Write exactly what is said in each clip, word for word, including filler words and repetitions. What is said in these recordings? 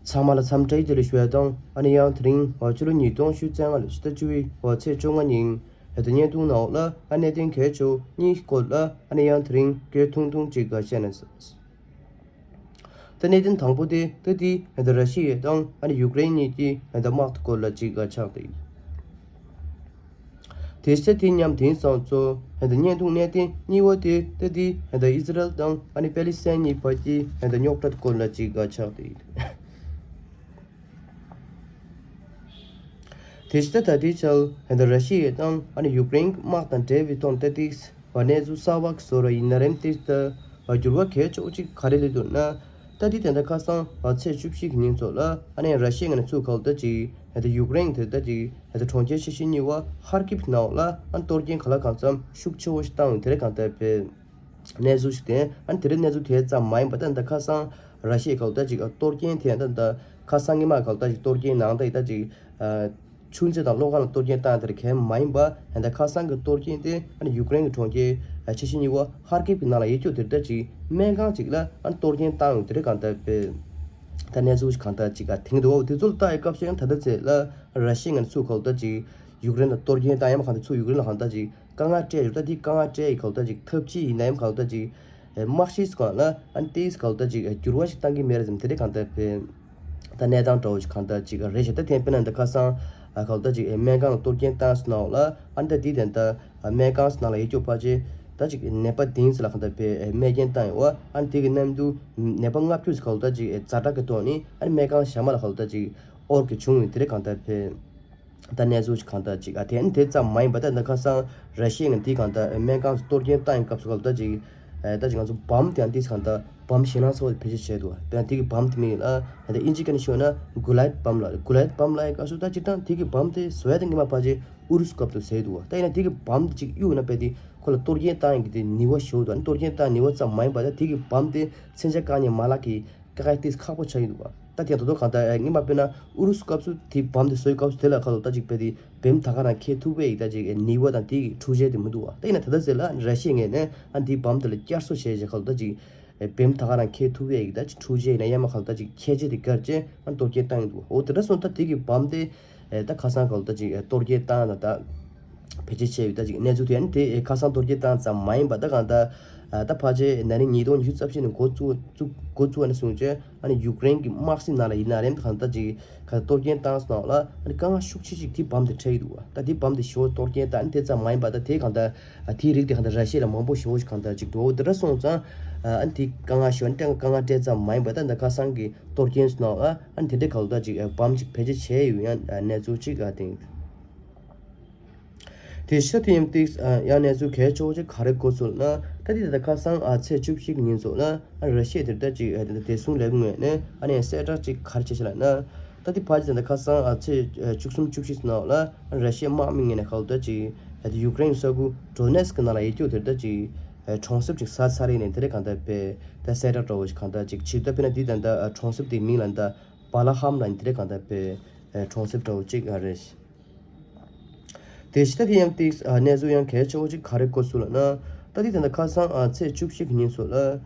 ཚང་མ་ལ་འཚམས་འདྲི་བདེ་ལེགས་ཞུ་ཡ་དང་། ཨ་ནི་ཡང་དེ་རིང་ཕྱི་ལོ་ཉིས་སྟོང་ཉི་ཤུ་རྩ་ལྔ་ལོའི་ཕྱི་ཟླ་བཅུ་པའི་ཚེས་བཅོ་ལྔ་ཉིན་ད་ལྟ་བརྙན་ཐུང་ནང་ལ་ཨ་གནད་དོན་གལ་ཆེ་བོ་གཉིས་སྐོར་ལ་ཨ་ནི་ཡང་དེ་རིང་སྐད་ཐུང་ཐུང་ཅིག་བཤད་ན། ད་གནད་དོན་དང་པོ་དེ་ད་ལྟའི་ད་ལྟ་ར་ཤི་ཡ་དང་ཨ་ནི་ཡུཀ་རེན་གཉིས་ཀྱི་ད་ལྟ་དམག་སྐོར་ལ་ཅིག་ཆགས་ཏེ། དེ་ཚེ་དེ་མཉམ་དེང་སང་ཚོ་ད་ལྟ་བརྙན་ཐུང་གནད་དོན་གཉིས་པ་དེ་ད་ལྟའི་ད་ལྟ་ཨི་ཟི་རལ་དང་ཨ་ནི་པེ་ལི་སི་ཐན་གཉིས་བར་གྱི་ད་ལྟ་རྙོག་དྲ་སྐོར་ལ་ཅིག་ཆགས་ཏེ། དེ་ཕྱི་ད་ལྟའི་ཆར་ད་ལྟ་ར་ཤི་ཡ་དང་ཨ་ནི་ཡུཀ་རེན་གྱི་དམག་དང་འབྲེལ་བའི་ཐོག་ད་ལྟའི་གནས་ཚུལ་གསར་པ་བཟོ་ར་ཡིན་ན་རེམ། དེ་ད་འགྱུར་བ་གལ་ཆེ་བོ་ཅིག་ག་རེ་སླེབས་འདུག་ན། ད་ལྟའི་ད་ལྟ་ཁ་སང་ཚེས་བཅུ་བཞི་གི་ཉིན་ཚོ་ལ་ཨ་ནི་ར་ཤི་ཡ་ངོས་ནས་ཚུར་ག་ལ་ད་ཅིག་ད་ལྟ་ཡུཀ་རེན་དེ་ད་ཅིག་ད་ལྟ་གྲོང་ཁྱེར་ཆེ་ཤོས་གཉིས་པ་ཧར་ཀིབ་ནང་ལ་ཨ་ནི་གཏོར་སྐྱོན་ག་ལ་གང་འཚམ་ཤུགས་ཆེ་བོ་ཞིག་བཏང་ཡོད། དེ་རེད་གང་ལྟར་བས། གནས་ཚུལ་ཞིག་དེ་ཨ་ནི་དེ་རིང་གནས་ཚུལ་དེ་ཙམ་མ་ཡིན་པ་ད་ད་ཁ་སང་ར་ཤི་ཡའི་ག་ལ་ད་ཅིག་གཏོར་སྐྱོན་དེ་ད་ད་ཁ་སང་ཉི་མ་ག་ལ་ད་ཅིག་གཏོར་སྐྱོན་ནང་ད་ད་ཅིག་ཆུ་མཛོད་དང་གློག་ཁང་ལ་གཏོར་སྐྱོན་བཏང་དེ་རིགས་གང་མ་ཡིན་པ། ད་ཁ་སང་གི་གཏོར་སྐྱོན་དེ་ཨ་ནི་ཡུཀ་རེན་གྱི་གྲོང་ཁྱེར་ཆེ་ཤོས་གཉིས་པ་ཧར་ཀིབ་ཀྱི་ནང་ལ་ཡོད་རྒྱུ་དེ་ད་ཅིག་སྨན་ཁང་ཅིག་ལ་ཨ་ནི་གཏོར་སྐྱོན་བཏང་ཡོད། དེ་རིགས་གང་ལྟར་བས་ད་གནས་ཚུལ་ཞིག་གང་ལྟར་ཅིག་ག་དེང་དུ་འོ་དེ་ཚོ་ལ་ལྟ་ཡི་སྐབས་སུ་ཡང་ད་ད་ཚེ་ལ་ར་ཤི་ཡ་ངོས་ནས་ཚུར་ག་ལ་ད་ཅིག་ཡུཀ་རེན་ལ་གཏོར་སྐྱོན་བཏང་ཡ་མ་གང་ལྟར་ཚུར་ཡུཀ་རེན་ལ་གང་ལྟར་ཅིག་དཀའ་ངལ་སྤྲད་ཡོད། ད་དེ་དཀའ་ངལ་སྤྲད་ཡི་ག་ལ་ད་ཅིག་ཐབས་ཇུས་ཡིན་ན་ཡང་ག་ལ་ད་ཅིག་དམག་སྤྱིའི་སྒང་ལ་ཨ་ནི་དེའི་སྒང་ལ་ད་ཅིག་འགྱུར་བ་ཞིག་གཏང་གི་མེད་རེད་ཟེར། དེ་འདྲ་གང་ལྟར་བས་ད་གནས་སྟངས་འདྲ་བོ་ཞིག་གང་ལྟར་ཅིག་རེད་ཤག་ད་དེ་དཔེར་ན་ད་ཁ་སང་ཨ་ག་ལ་ད་ཅིག་སྨན་ཁང་ལ་གཏོར་སྐྱོན་བཏང་སོང་ན་འོ་ལ་ཨ་ནི་ད་དེའི་དོན་དག་སྨན་ཁང་ནང་ལ་ཡོད་རྒྱུ་ཕལ་ཆེར་ད་ཅིག་ནད་པ་དེ་ཚོ་ལ་གང་ལྟར་བས་རྨས་སྐྱོན་བཏང་ཡོད། ཨ་ནི་དེ་གི་མཉམ་དུ་ནད་པ་ལྔ་བཅུ་ཙམ་ག་ལ་ད་ཅིག་ཛ་དྲག་གི་ཐོག་ནས་ཨ་ནི་སྨན་ཁང་གཞན་མ་ལ་ག་ལ་ད་ཅིག་དབོར་གི་བྱུང་ཡོད། དེ་འདྲ་གང་ལྟར་བས། ད་གནས་ཚུལ་ཞིག་གང་ལྟར་ཅིག་ཨ་དེ་ནི་དེ་ཙམ་མ་ཡིན་པ། ད་ད་ཁ་སང་ར་ཤི་ཡ་ངོས་ནས་དེ་གང་ལྟར་སྨན་ཁང་གཏོར་སྐྱོན་བཏང་ཡི་སྐབས་སུ་ག་ལ་ད་ཅིག་ཨ་ད་ཅིག་ང་ཚོ་བམ་དེ་ཡང་དེ་གང་ལྟར་བམ་ཞེད་སྣང་ཚ་བོ་དེ་བེད་སྤྱོད་བྱས་འདུག་དཔེར་ན་དེ་གི་བམ་དེ་མིང་ལ་ད་ལྟ་ཨིན་ཇི་སྐད་ནས་ཤོད་ན་གུ་ལའེད་བམ་ལ། གུ་ལའེད་བམ་ལ་ཡི་སྐབས་སུ་ད་སྤྱིར་བཏང་དེ་གི་བམ་དེ་བཟོ་ཡ་དེ་སྔོན་མ་ཕལ་ཆེར་ཨུ་རུ་སུ་སྐབས་སུ་བཟོས་འདུག་ད་ཡིན་ན་དེ་གི་བམ་དེ་ཅིག་གཡུག་ན་དཔེ་དེ་ཁོ་ལ་གཏོར་སྐྱོན་བཏང་ཡི་གི་དེ་ནུས་པ་ཞེ་པོ་འདུག་ཨ་ནི་གཏོར་སྐྱོན་བཏང་ནུས་པ་ཙམ་མ་ཡིན་པ། ད་དེ་གི་བམ་དེ་མཚོན་ཆ་བཀག་ཉར་མ་ལག་གི་དཀའ་ངལ་ཏིས་ཁག་པོ་ཆགས་ཡོད་འདུག་བ། ད་དེ་ད་དུང་གང་ལྟར་ཨེ་སྔོན་མ་དཔེར་ན་ཨུ་རུ་སུ་སྐབས་སུ་དེ་བམ་དེ་བཟོ་ཡི་སྐབས་སུ་དེ་ལ་ཁ་ལོ་ད་ཅིག་དཔེ་དེ་བེམ་ད་ག་རང་འཁྱེར་ཐུབ་པའི་ཡི་ད་ཅིག་ནུས་པ་དང་དེ་གི་འཕྲུལ་ཆས་དེ་མི་འདུག་བ། ད་ཡིན་ན་ད་ལྟ་ཟེར་ལ་ར་ཤི་ཡའི་ངོས་ནས་ཨ་འདིའི་བམ་དེ་ལ་བསྐྱར་གསོ་བྱས་རྗེས་ཁ་ལོ་ད་ཅིག་བེམ་ད་ག་རང་འཁྱེར་ཐུབ་པའི་ཡི་ད་ཅིག་འཕྲུལ་ཆས་ཡིན་ན་ཡང་མ་ཁ་ལོ་ད་ཅིག་ཁྱད་ཆོས་དེ་བཀར་བྱས་ཨ་གཏོར་སྐྱོན་བཏང་ཡི་འདུག་འོ་དེ་འདྲ་སོང་ད་དེ་གི་བམ་དེ་ཨེ་ད་ཁ་སང་ག་ལ་ད་ཅིག་ཨེ་གཏོར་སྐྱོན་བཏང་ན་ད་བེད་སྤྱོད་བྱས་ཡོད་ད་ཅིག་གནས་ཚུལ་དེ། ཨ་ནི་དེ་ཨེ་ཁ་སང་གཏོར་སྐྱོན་བཏང་ཙམ་མ་ཡིན་པ་ད་གང་ལྟར་ཨ་ད་ཕལ་ཆེར་ན་ནིང་ཉིས་སྟོང་ཉི་ཤུ་རྩ་བཞི་ནས་འགོ་བཙུགས་བཙུགས་འགོ་བཙུགས་ཨ་ནི་བཟུང་བྱས་ཨ་ནི་ཡུཀ་རེན་གྱི་དམག་སྲིད་ནང་ལ་ཡིན་ན་རེད། ད་གང་ལྟར་ཅིག་ག་གཏོར་སྐྱོན་བཏང་སོང་ལ་ཨ་ནི་དཀའ་ངལ་ཤུགས་ཆེ་ཅིག་དེ་བམ་དེ་འཕྲད་ཡི་འདུག་བ། ད་དེ་བམ་དེ་ཞེ་པོ་གཏོར་སྐྱོན་བཏང་ཨ་ནི་དེ་ཙམ་མ་ཡིན་པ་ད་དེ་གང་ལྟར་ཨ་དེའི་རིགས་དེ་གང་ལྟར་ར་ཤི་ཡ་ལ་མང་པོ་ཞེ་པོ་ཞིག་གང་ལྟར་ཅིག་འགྲོ་འོ་དེ་འདྲ་སོང་ཙང་ཨ་ཨ་ནི་དེ་དཀའ་ངལ་ཞེ་པོ་ཨ་ནི་དཀའ་ངལ་སྤྲད་ཙམ་མ་ཡིན་པ་ད་ད་ཁ་སང་གི་གཏོར་སྐྱོན་སོང་ལ་ཨ་ནི་དེ་འདྲའི་ག་ལ་ད་ཅིག་ཨ་བམ་ཅིག་བེད་སྤྱོད་བྱས་ཡོད་ཡང་ཨ་གནས་ཚུལ་ཅིག་ཨ་དེང་དེ་ཤ་དེ་ཡང་ཏིག་ཨ་ཡང་གནས་ཚུལ་གལ་ཆེ་བོ་ཅིག་ག་རེ་གོ་ཚུལ་ན། ད་དེ་ད་ཁ་སང་ཨ་ཚེས་བཅུ་བཞི་གི་ཉིན་ཚོ་ལ་ཨ་ར་ཤི་ཡ་དེ་ད་ཅིག་ཨ་དེ་བདེ་སྲུང་ལས་ཁུངས་ངོས་ནས་ཨ་ནི་གསལ་བསྒྲགས་ཅིག་ག་རེ་བྱས་ཤག་ལབ་ན། ད་དེ་ཕལ་ཆེར་ད་ཁ་སང་ཨ་ཚེས་ཨ་བཅུ་གསུམ་བཅུ་བཞི་ནང་ལ་ཨ་ར་ཤི་ཡ་དམག་མི་ངོས་ནས་ག་ལ་ད་ཅིག་ཨ་དེ་ཡུཀ་རེན་ས་ཁུལ་ཌོ་ནེ་སི་ཀི་ནང་ལ་ཡོད་རྒྱུ་དེ་ད་ཅིག་ཨ་གྲོང་གསེབ་ཅིག་ཟ་ཚར་ཡིན་ནས་དེ་རེད་གང་ལྟར་བས་ད་གསལ་བསྒྲགས་འདྲ་བོ་ཞིག་གང་ལྟར་ཅིག་བྱས། ད་དཔེར་ན་དེ་ད་ད་ཨ་གྲོང་གསེབ་དེའི་མིང་ལ་ད་བྷ་ལ་ཧམ་ལ་ཡིན་དེ་རེད་གང་ལྟར་བས་ཨ་གྲོང་གསེབ་འདྲ་བོ་ཅིག་ཨ་རེད། དེ་ཕྱི་ད་དེ་ཡང་ཏིག་ཨ་གནས་ཚུལ་ཡང་གལ་ཆེ་བོ་ཅིག་ག་རེ་གོ་ཚུལ་ལབ་ན། ད་དེ་ད་ལྟ་ཁ་སང་ཨ་ཚེས་བཅུ་བཞི་གི་ཉིན་ཚོ་ལ་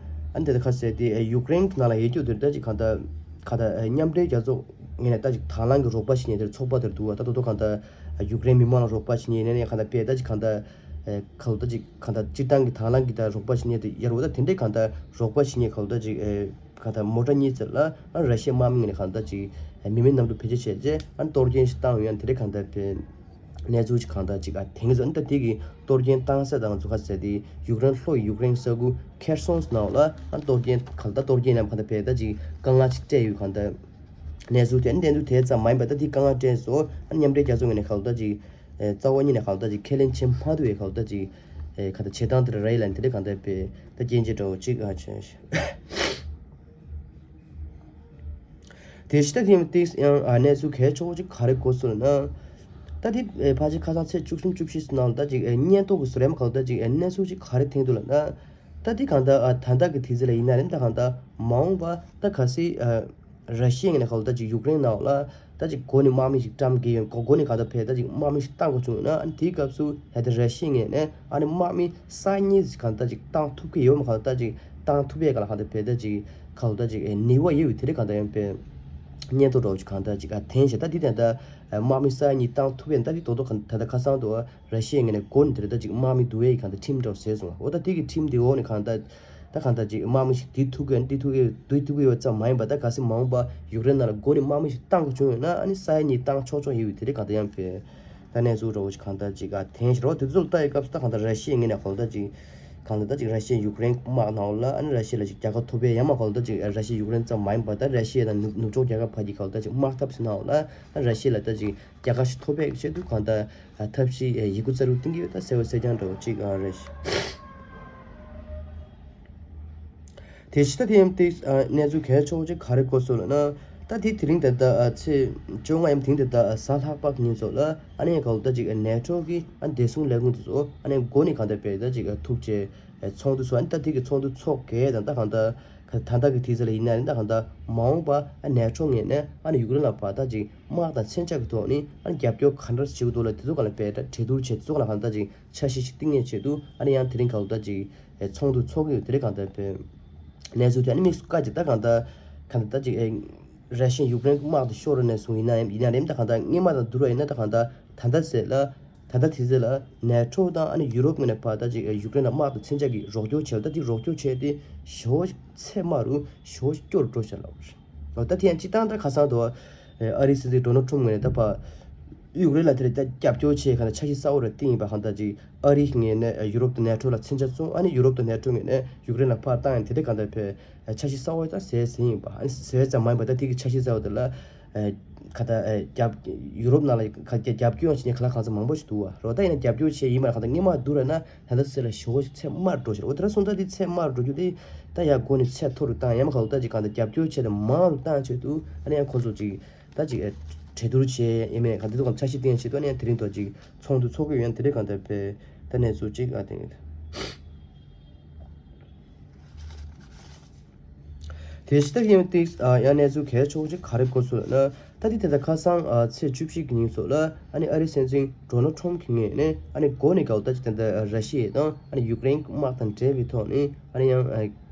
ཨ་ནི་དེ་ད་ཁ་སང་དེ་ཨ་ཡུཀ་རེན་གྱི་ནང་ལ་ཡོད་རྒྱུ་དེར་ད་ཅིག་གང་ལྟར་གང་ལྟར་ཨ་མཉམ་འབྲེལ་རྒྱལ་ཚོགས་ངོས་ནས་ད་ཅིག་དང་བླངས་ཀྱི་རོགས་པ་བྱེད་མཁན་དེར་ཚོགས་པ་དེར་འདུག་བ། ད་དོ་དོ་གང་ལྟར་ཨ་ཡུཀ་རེན་མི་མང་ལ་རོགས་པ་བྱེད་མཁན་ནས་གང་ལྟར་དཔེ་ད་ཅིག་གང་ལྟར་ཨ་ག་ལ་ད་ཅིག་གང་ལྟར་སྤྱིར་བཏང་གི་དང་བླངས་ཀྱི་ད་རོགས་པ་བྱེད་མཁན་དེ་ཡར་བ་ད་དེ་འདྲའི་གང་ལྟར་རོགས་པ་བྱེད་མཁན་ག་ལ་ད་ཅིག་ཨ། གང་ལྟར་མོ་ཊ་གཉིས་ཙམ་ལ་ཨ་ར་ཤི་ཡའི་དམག་མི་ངོས་ནས་གང་ལྟར་ཅིག་མི་མེད་གནམ་གྲུ་བེད་སྤྱོད་བྱས་རྗེས་ཨ་གཏོར་སྐྱོན་ཞིག་བཏང་ཡོད་ཡང་དེ་འདྲའི་གང་ལྟར་བས་གནས་ཚུལ་ཅིག་གང་ལྟར་ཅིག་ཨ་དེང་གི་ཚོ་ཨ་ནི་ད་དེ་གི་གཏོར་སྐྱོན་བཏང་ས་དང་ཚོ་ཁ་ཟེར་དེ་ཡུཀ་རེན་ལྷོ་ཡུཀ་རེན་ས་ཁུལ་ཁེར་སོང་ནང་ལ་ཨ་གཏོར་སྐྱོན་གང་ལྟར་གཏོར་སྐྱོན་ནམ་གང་ལྟར་བས་ད་ཅིག་དཀའ་ངལ་ཅིག་སྤྲད་ཡོད་གང་ལྟར་གནས་ཚུལ་དེ་ཨ་ནི་དེ་ཚོ་དེ་ཙམ་མ་ཡིན་པ་ད་དེ་དཀའ་ངལ་སྤྲད་སོ་ཨ་མཉམ་འབྲེལ་རྒྱལ་ཚོགས་ངོས་ནས་གང་ལྟར་ཅིག་རྩ་བ་ཉིད་ནས་གང་ལྟར་ཅིག་ཁས་ལེན་བྱེད་མ་ཐུབ་པའི་གང་ལྟར་ཅིག་གང་ལྟར་བྱེད་སྟངས་དེ་རེད་ལ་དེ་འདྲའི་གང་ལྟར་བས་ད་སྐྱོན་ཅིག་འདྲ་བོ་ཅིག་ཨ་བྱས། དེ་ཕྱི་ད་དེ་ཡང་ཏིག་ཡང་ཨ་གནས་ཚུལ་གལ་ཆེ་བོ་ཅིག་ག་རེ་གོ་སོང་ལབ་ན། ད་དེ་ཨེ་ཕལ་ཆེར་ཁ་སང་ཚེས་བཅུ་གསུམ་བཅུ་བཞི་ནང་ད་ཅིག་ཨེ་བརྙན་ཐུང་གི་ཟུར་རེམ་གང་ད་ཅིག་ཨེ་གནས་ཚུལ་ཅིག་ག་རེ་ཐོན་འདུག་ལབ་ན། ད་དེ་གང་ད་ཨ་ད་ལྟ་གི་དུས་ཚོད་ལ་ཡིན་ན་རེད། ད་གང་ད་མ་འོངས་པ་ད་གལ་སྲིད་ཨ་ར་ཤི་ཡ་ངོས་ནས་གང་ད་ཅིག་ཡུཀ་རེན་ནང་ལ་ད་ཅིག་འགོ་ནས་དམག་མི་ཞིག་བཀྲམ་གི་ཡོད། འགོ་འགོ་ནས་གང་ད་ཕེ་ད་ཅིག་དམག་མི་ཞིག་བཏང་དགོས་བྱུང་ན་ཨ་ནི་དེའི་སྐབས་སུ་ཧེ་ད་ར་ཤི་ཡ་ངོས་ནས་ཨ་ནི་དམག་མི་གསར་རྙིང་ཞིག་གང་ད་ཅིག་བཏང་ཐུབ་ཀྱི་ཡོད་མ་གང་ད་ཅིག་བཏང་ཐུབ་ཡས་ག་ལ་གང་ད་ཕེ་ད་ཅིག་གང་ད་ཅིག་ཨེ་ནུས་པ་ཡོད་པའི་དེ་རེད་གང་ད་ཡང་ཕེ། སྙན་ཐོ་འདྲ་བོ་ཅིག་གང་ལྟར་ཅིག་ཨ་འཐེན་བྱས། ད་འདི་དེ་ད་དམག་མི་ས་ཡ་གཉིས་བཏང་ཐུབ་པས། ད་འདི་རྡོག་རྡོག་གང་ད་ལྟ་ཁ་སང་དུ་ར་ཤི་ཡའི་ངོས་ནས་འགོ་ནས་དེ་རེད། ད་ཅིག་དམག་མི་བསྡུ་བའི་གང་ལྟར་ཁྲིམས་འདྲ་བོ་བཟོས་སོང་། འོ་ད་དེ་གི་ཁྲིམས་དེ་འོག་ནས་གང་ལྟར་ད་གང་ལྟར་ཅིག་དམག་མི་ཞིག་འདི་ཐུག་གི་འདི་ཐུག་གི་འདི་ཐུག་གི་ཡོད་ཙམ་མ་ཡིན་པ། ད་གལ་སྲིད་མ་འོངས་པ་ཡུཀ་རེན་ནང་ལ་འགོ་ནས་དམག་མི་ཞིག་བཏང་དགོས་བྱུང་ཡོད་ན། ཨ་ནི་ས་ཡ་གཉིས་བཏང་ཆོག་ཆོག་ཡོད་པའི་དེ་རེད། གང་ལྟར་ཡང་བས། ད་གནས་ཚུལ་འདྲ་བོ་ཞིག་གང་ལྟར་ཅིག་ཨ་འཐེན་ཞིག་རོ། དེ་ཚོ་ལ་ལྟ་ཡི་སྐབས་སུ་ད་གང་ལྟར་ར་ཤི་ཡའི་ངོས་ནས་གང་ལྟར་ཅིག་གང་ལྟར་ད་ཅིག་ར་ཤི་ཡ་ཡུཀ་རེན་དམག་ནང་ལ་ཨ་ནི་ར་ཤི་ཡ་ལ་ཅིག་རྒྱལ་ཁ་ཐོབ་པའི་ཡང་མ་གང་ལྟར་ཅིག་ར་ཤི་ཡ་ཡུཀ་རེན་ཙམ་མ་ཡིན་པ། ད་ར་ཤི་ཡ་དང་ནུབ་ནུབ་ཕྱོགས་རྒྱལ་ཁབ་ཁག་གིས་གང་ལྟར་ཅིག་དམག་འཐབ་ཟེར་ནའང་ལ་ཨ་ར་ཤི་ཡ་ལ་ད་ཅིག་རྒྱལ་ཁ་ཞིག་ཐོབ་པའི་ཆེད་དུ་གང་ལྟར་ཐབས་ཤེས་ཡི་གུ་རྩལ་སྤྲུགས་གཏིང་གི་ད་གསལ་བོ་གསལ་རྐྱང་འདྲ་བོ་ཅིག་ཨ་རེད། དེ་ཕྱི་ད་དེ་ཡང་དེ་གནས་ཚུལ་གལ་ཆེ་བོ་ཅིག་ག་རེ་གོ་སོང་ལབ་ན། ད་དེ་དེ་རིང་ད་ལྟ་ཚེས་བཅོ་ལྔ་ཡམ་དེ་རིང་ད་ལྟ་གཟའ་ལྷག་པ་གི་ཉིན་ཚོ་ལ་ཨ་ནི་གང་ལྟར་ཅིག་ནེ་ཊོ་གི་ཨ་བདེ་སྲུང་ལས་ཁུངས་དེ་ཚོ་ཨ་ནི་འགོ་ནས་གང་ལྟར་བས་ད་ཅིག་ཐུག་བྱས་ཚོགས་འདུ་ཚོགས། ཨ་ནི་ད་དེ་གི་ཚོགས་འདུ་ཚོགས་གས་དང་ད་གང་ལྟར་ད་ལྟ་གི་དུས་ཚོད་ལ་ཡིན་ན་ད་གང་ལྟར་མ་འོངས་པ་ཨ་ནེ་ཊོ་ངོས་ནས་ཨ་ནི་ཡུཀ་རེན་ལ་ཕར་ད་ཅིག་དམག་དང་མཚོན་ཆ་གི་ཐོག་ནས་ཨ་ནི་རྒྱབ་སྐྱོར་ག་འདྲ་བྱེད་དགོས་འདུག་ལ། དེ་ཚོ་གང་ལ་བས་ད་གྲོས་བསྡུར་བྱས། དེ་ཚོ་གང་ལ་གང་ལྟར་ཅིག་འཆར་གཞི་ཞིག་བཏིང་ཡས་ཆེད་དུ་ཨ་ནི་ཡང་དེ་རིང་གང་ལྟར་ཅིག་ཚོགས་འདུ་ཚོགས་ཀྱི་ཡོད། དེ་རིང་གང་ལྟར་བས་གནས་ཚུལ་དེ་ཨ་ནི་དམིགས་སུ་བཀར་ཅིག་ད་གང་ལྟར་གང་ལྟར་ད་ཅིག་ར་ཤི་ཡ་ཡུཀ་རེན་དམག་དེ་ཤོར་ར་ནས་བཟུང་ཡིན་ན་ཡང་ཡིན་ན་རེད། ད་གང་ལྟར་སྔོན་མ་དང་བསྡུར་བ་ཡིན་ན་ད་གང་ལྟར་ད་ལྟ་ཟེར་ལ་ད་ལྟ་དེ་ཚོ་ལ་ནེ་ཊོ་དང་ཨ་ནི་ཡུ་རོབ་ངོས་ནས་ཕར་ད་ཅིག་ཡུཀ་རེན་ལ་དམག་དང་མཚོན་ཆ་གི་རོགས་སྐྱོར་བྱས། ད་དེ་རོགས་སྐྱོར་བྱས་ཏེ་ཞེ་པོ་ཅིག་ཚད་དམའ་རུ་ཞེ་པོ་ཅིག་སྐྱོ་རུ་འགྲོ་བཞག་ལབ་རེད། འོ་ད་དེ་ཡང་སྤྱིར་བཏང་ད་ཁ་སང་དུ་ཨ་རིའི་སྲིད་འཛིན་ཌོ་ནལ་ཊམ་ངོས་ནས་ད་ཕར་ཡུཀ་རེན་ལ་དེ་རིང་ད་རྒྱབ་སྐྱོར་བྱས་གང་ལྟར་འཆར་གཞི་གསར་པ་རེ་བཏིང་ཡིན་པ། གང་ལྟར་ཅིག་ཨ་རིའི་ངོས་ནས་ཡུ་རོབ་དང་ནེ་ཊོ་ལ་མཚོན་ཆ་བཙོང་། ཨ་ནི་ཡུ་རོབ་དང་ནེ་ཊོ་ངོས་ནས་ཡུཀ་རེན་ལ་ཕར་བཏང་ཡང་དེ་འདྲ་གང་ལྟར་བས་འཆར་གཞི་གསར་པ་ད་ཟེར་ཟིན་ཡིན་པ། ཨ་ནི་ཟེར་ཙམ་མ་ཡིན་པ་ད་དེ་གི་འཆར་གཞི་གསར་པ་དེ་ལ་ཨ་ག་ད་ཨ་རྒྱབ་ཡུ་རོབ་ནང་ལ་ག་རྒྱབ་སྐྱོར་ཡང་བྱེད་མཁན་ག་ལ་གང་འཚམ་མང་པོ་ཞིག་འདུག་བ་རོ། ད་ཡིན་ན་རྒྱབ་སྐྱོར་བྱས་ཡིན་པ་གང་ལྟར་སྔོན་མ་བསྡུར་བ་ན་ད་ལྟ་ཚེ་ལ་ཞེ་པོ་ཞིག་ཚད་དམའ་རུ་འགྲོ་ཞིག་འོ་དེ་འདྲ་སོང་ཙང་དེ་ཚད་དམའ་རུ་འགྲོ་རྒྱུ་དེ་ད་ཡར་འགོ་ནས་ཚད་མཐོ་རུ་བཏང་། ཡང་མ་གང་ལྟར་ད་ཅིག་གང་ལྟར་རྒྱབ་སྐྱོར་བྱས་ཏེ་མང་རུ་བཏང་ཆེད་དུ་ཨ་ནི་ཡང་ཁོ་ཚོ་ཅིག་ད་ཅིག་གྲོས་བསྡུར་བྱས་ཡིན་མེད་གང་ལྟར་དུ་གང་འཆར་གཞི་བཏིང་ཆེད་དུ་ཨ་ནི་ཡང་དེ་རིང་ཐོག་ཅིག་ཚོགས་འདུ་ཚོགས་ཀྱི་ཡོད། ཡང་དེ་རིང་གང་ལྟར་བས་ད་གནས་ཚུལ་ཅིག་ཨ་དེ་ཡིན། དེ་ཕྱི་ད་ཡང་ཏིག་ཡང་གནས་ཚུལ་གལ་ཆེ་བོ་ཅིག་ག་རེ་གོ་སོང་ལབ་ན། ད་དེ་དེ་ད་ཁ་སང་ཚེས་བཅུ་བཞི་གི་ཉིན་སོགས་ལ་ཨ་ནི་ཨ་རིའི་སྲིད་འཛིན་ཌོ་ནལ་ཊམ་གྱི་ངོས་ནས་ཨ་ནི་འགོ་ནས་ག་ད་ཅིག་དེ་ད་ར་ཤི་ཡ་དང་ཨ་ནི་ཡུཀ་རེན་དམག་དང་འབྲེལ་བའི་ཐོག་ནས་ཨ་ནི་ཡང་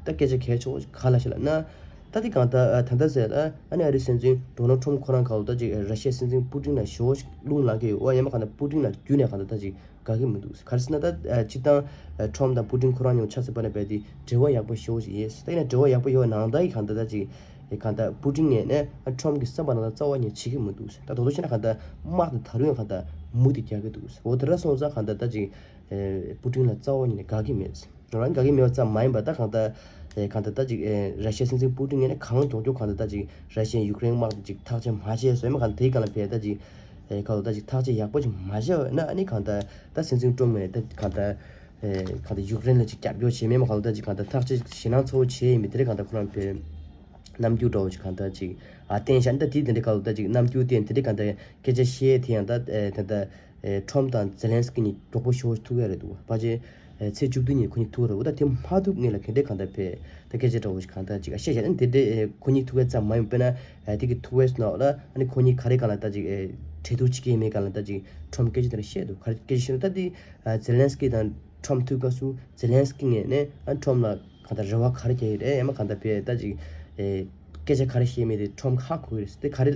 ད་སྐད་ཆ་གལ་ཆེ་བོ་ཅིག་ག་ལབ་ཤག་ལབ་ན། ད་དེ་གང་ལྟར་ད་ལྟ་ཟེར་ལ་ཨ་ནི་ཨ་རིའི་སྲིད་འཛིན་ཌོ་ནལ་ཊམ་ཁོ་རང་ག་ད་ཅིག་ར་ཤི་ཡའི་སྲིད་འཛིན་པུ་ཏིན་ལ་ཞེ་བོ་ཅིག་རླུང་ལངས་ཀྱི་ཡོད། ཨ་ཡང་མ་གང་ལྟར་པུ་ཏིན་ལ་བརྒྱུད་ནས་གང་ལྟར་ད་ཅིག་དགའ་གི་མི་འདུག་ག་རེ་ཟེར་ན་ད་ཨ་སྤྱིར་བཏང་ཨ་ཊམ་དང་པུ་ཏིན་ཁོ་རང་གཉིས་ཆ་ཚང་པ་ནས་རྦད་དེ་འབྲེལ་བ་ཡག་པོ་ཞེ་པོ་ཞིག་ཡོད། ད་ཡིན་ན་འབྲེལ་བ་ཡག་པོ་ཡོད་ནང་ད་ཡི་གང་ལྟར་ད་ཅིག་ཨེ་གང་ལྟར་པུ་ཏིན་ངོས་ནས་ཨ་ཊམ་གྱི་བསམ་པ་ནང་ལ་རྩ་བ་ཉིད་བྱེད་ཀྱི་མི་འདུག་ད་དོ་དོ་བྱས་ན་གང་ལྟར་དམག་དེ་ད་རུང་ཡང་གང་ལྟར་མུ་མཐུད་རྒྱག་གི་འདུག་འོ་དེ་འདྲ་སོང་ཙང་གང་ལྟར་ད་ཅིག་ཨེ་པུ་ཏིན་ལ་རྩ་བ་ཉིད་ནས་དགའ་གི་མེད། རང་དགའ་གི་མེད་པ་ཙམ་མ་ཡིན་པ་ད་གང་ལྟར་ཨེ་གང་ལྟར་ད་ཅིག་ཨེ་ར་ཤི་ཡའི་སྲིད་འཛིན་པུ་ཏིན་ངོས་ནས་གང་མགྱོགས་མགྱོགས་གང་ལྟར་ད་ཅིག་ར་ཤི་ཡ་ཡུཀ་རེན་དམག་དེ་ཅིག་ཐག་གཅོད་མ་བྱས་སོང་ཡང་མ་གང་ལྟར་དེའི་སྒང་ལ་བས་ད་ཅིག་ཨེ་གང་ལྟར་ད་ཅིག་ཐག་གཅོད་ཡག་པོ་ཅིག་མ་བྱས་པ་ན་ཨ་ནི་གང་ལྟར་ད་སྲིད་འཛིན་ཊམ་ངོས་ནས་ད་གང་ལྟར་ཨེ་གང་ལྟར་ཡུཀ་རེན་ལ་ཅིག་རྒྱབ་སྐྱོར་བྱས་མེད་མ་གང་ལྟར་ད་ཅིག་གང་ལྟར་ཐག་གཅོད་ཞེད་སྣང་ཚ་བོ་བྱས་ཡིན་མིན་དེ་འདྲ་གང་ལྟར་ཁོ་རང་བས་རྣམ་འགྱུར་འདྲ་བོ་ཅིག་གང་ལྟར་ཅིག་ཨ་བསྟན་ཤག་ད་དེ་དེ་འདྲ་གང་ལྟར་ད་ཅིག་རྣམ་འགྱུར་བསྟན་དེ་འདྲ་གང་ལྟར་སྐད་ཆ་བཤད་དེ་ཡང་ད་ཨེ་ད་ལྟ་ཨེ་ཊམ་དང་ཛེ་ལན་སི་ཀི་གཉིས་མགྱོགས་པོ་ཞེ་པོ་ཐུག་ཡ་རེད་འདུག་ཕལ་ཆེར་ཨེ་ཚེས་བཅུ་བདུན་ཉིན་ཁོ་གཉིས་ཐུག་རེད། འོ་ད་དེ་མ་ཐུག་སྔོན་ལ་ག་འདྲས་གང་ལྟར་བས་ད་སྐད་ཆ་འདྲ་བོ་ཞིག་གང་ལྟར་ཅིག་ཨ་བཤད་བཞག་ཨ་ནི་དེ་འདྲས་ཨེ་ཁོ་གཉིས་ཐུག་ཡ་ཙམ་མ་ཡིན་པས་ན་ཨེ་དེ་གི་ཐུག་པའི་ནང་ལ་ཨ་ནི་ཁོ་གཉིས་ག་རེ་གང་ལ་ད་ཅིག་ཨེ་གྲོས་བསྡུར་བྱེད་ཀྱི་ཡིན་མིན་གང་ལ་ད་ཅིག་ཊམ་སྐད་ཆ་དེ་འདྲ་བཤད་འདུག་ག་རེ་སྐད་ཆ་བཤད་ན་ད་དེ་ཨ་ཛེ་ལན་སི་ཀི་དང་ཊམ་ཐུག་སྐབས་སུ་ཛེ་ལན་སི་ཀི་ངོས་ནས་ཨ་ཊམ་ལ་གང་ལྟར་རེ་བ་ག་རེ་རྒྱག་གི་རེད། ཡང་མ་གང་ལྟར་བས་ད་ཅིག་ཨེ་སྐད་ཆ་ག་རེ་བཤད་མིན་དེ་ཊམ་ཧ་གོ་གི་རེད། དེ་ག་རེ་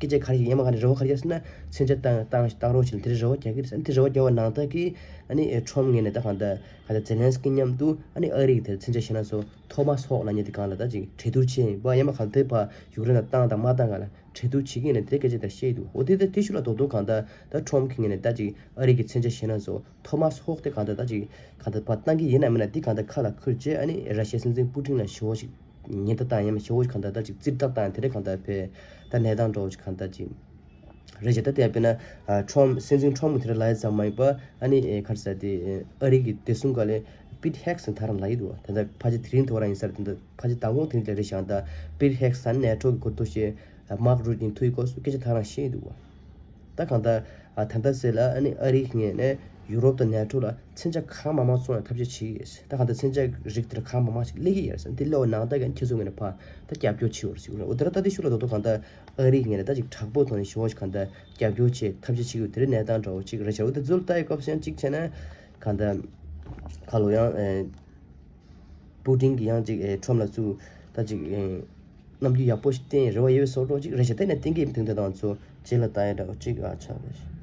སྐད་ཆ་ག་རེ་ཡང་མ་གང་ལྟར་རེ་བ་ག་རེ་རྒྱག་ཟེར་ན་མཚོན་ཆ་བཏང་བཏང་བཏང་རོགས་བྱེད་ལ་དེ་རེ་རེ་བ་རྒྱག་གི་རེད། དེ་རེ་བ་རྒྱག་པ་ནང་ལྟར་གྱི་ཨ་ནི་ཨེ་ཊམ་ངོས་ནས་ད་གང་ལྟར་གང་ལྟར་ཛེ་ལན་སི་ཀི་མཉམ་དུ་ཨ་ནི་ཨ་རི་གི་དེར་མཚོན་ཆ་བཞག་ན་སོ་ཐོ་མཱ་ཧོག་ལབ་མཁན་དེ་སྒང་ལ་ད་ཅིག་གྲོས་བསྡུར་བྱས་ཡིན་པ། ཡང་མ་གང་ལྟར་ཕར་ཡུཀ་རེན་ལ་བཏང་དང་མ་བཏང་སྒང་ལ་གྲོས་བསྡུར་བྱེད་ཀྱི་ཡིན་ན་དེ་སྐད་ཆ་ད་བཤད་འདུག་འོ་དེ་ད་དེ་ཤུལ་ལ་རྡོག་རྡོག་གང་ལྟར་ད་ཊམ་གི་ངོས་ནས་ད་ཅིག་ཨ་རི་གི་མཚོན་ཆ་བཞག་ན་སོ་ཐོ་མཱ་ཧོག་དེ་གང་ལྟར་ད་ཅིག་གང་ལྟར་ཕར་བཏང་གི་ཡིན་ན་མིན་ན་དེ་གང་ལྟར་ཁ་ལ་ཁུར་བྱས་ཨ་ནི་ར་ཤི་ཡའི་སྲིད་འཛིན་པུ་ཏིན་ལ་ཞེ་པོ་ཞིག་ཉེན་བརྡ་བཏང་ཡང་མ་ཞེ་པོ་ཞིག་གང་ལྟར་ད་ཅིག་རྩིས་རྒྱག་བཏང་དེ་འདྲ་གང་ལྟར་བས་ད་གནས་སྟངས་འདྲ་བོ་ཞིག་གང་ལྟར་ཅིག་རེད་ཅེས་ད་དེ་ཡང་དཔེར་ན་ཨ་ཊམ་སྲིད་འཛིན་ཊམ་དེ་འདྲ་ལབ་ཡ་ཙམ་མ་ཡིན་པ་ཨ་ནི་ཨེ་ག་རེ་ཟེར་དེ་ཨ་རི་གི་བདེ་སྲུང་སྒང་ལས་པིཊ་ཧེག་སི་ད་རང་ལབ་ཡི་འདུག་ད་ལྟ་ཕལ་ཆེར་དེ་རིང་ཐོག་རང་ཡིན་ས་རེད། ད་ལྟ་ཕལ་ཆེར་མདང་དགོང་དེ་རིང་ལ་རེད་ཤག་ད་པིཊ་ཧེག་སི་ད་ནེ་ཊོ་གི་འགོ་ཐོག་བཞིན་ཨ་མཱག་རུ་ཊི་ཡིན་ཐུག་ཡི་སྐོར་སུ་སྐད་ཆ་ད་རང་བཤད་ཡི་འདུག་ད་གང་ལྟར་ཨ་ད་ལྟ་ཟེར་ལ་ཨ་ནི་ཨ་རིའི་ངོས་ནས་ཡུ་རོབ་དང་ནེ་ཊོ་ལ་མཚོན་ཆ་གང་མང་མང་བཙོང་ཡ་ཐབས་ཤེས་བྱེད་ཀྱི་ཡོད། ད་གང་ལྟར་མཚོན་ཆ་རིགས་དེ་འདྲ་གང་མང་མང་ཞིག་སླེབས་ཀྱི་ཡོད་རེད་ཟེར། དེ་སླེབས་པ་ནང་ལྟར་གྱི་ཁྱེད་ཚོའི་ངོས་ནས་ཕར་ད་རྒྱབ་སྐྱོར་བྱེད་དགོས་རེད་ཟེར་གྱི་རེད། འོ་དེ་ར་ད་དེ་ཤུགས་ལ་རྡོག་རྡོག་གང་ལྟར་ཨ་རིའི་ངོས་ནས་ད་ཅིག་དྲག་པོའི་ཐོག་ནས་ཞེ་པོ་ཞིག་གང་ལྟར་རྒྱབ་སྐྱོར་བྱེད་ཐབས་ཤེས་བྱེད་ཀྱི་ཡོད། དེ་རིང་གནས་སྟངས་འདྲ་བོ་ཅིག་རེད་ཤག་འོ་དེ་ཚོ་ལ་ལྟ་ཡི་སྐབས་སུ་ཡང་གཅིག་བྱས་ན་གང་ལྟར་ཁ་ལོ་ཡང་ཨེ་པུ་ཏིན་གྱིས་ཡང་ཅིག་ཨེ་ཊམ་ལ་ཚུར་ད་ཅིག་ཨེ་ རྣམ་འགྱུར་ཡག་པོ་ཞིག་བསྟན་རེ་བ་ཡོད་པའི་བཟོ་འདྲ་ཅིག་རེད་ཤག་དེ་ནས་བསྟན་གྱི་མི་དེང་དེ་དང་ཚོ་རྗེས་ལ་ལྟ་ཡ་འདྲ་བོ་ཅིག་ཨ་ཆགས་རེད།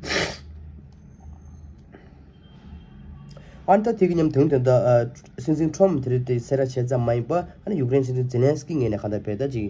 ཨ་ནི་ད་དེ་གི་མཉམ་དུ་དེ་འདྲ་ཨ་སྲིད་འཛིན་ཁྲོམ་དེ་རིང་དེ་གསལ་བསྒྲགས་བྱས་ཙམ་མ་ཡིན་པ། ཨ་ནི་ཡུཀ་རེན་སྲིད་འཛིན་ཛེ་ལན་སི་ཀི་ངོས་ནས་གང་ལྟར་བས་ད་ཅིག་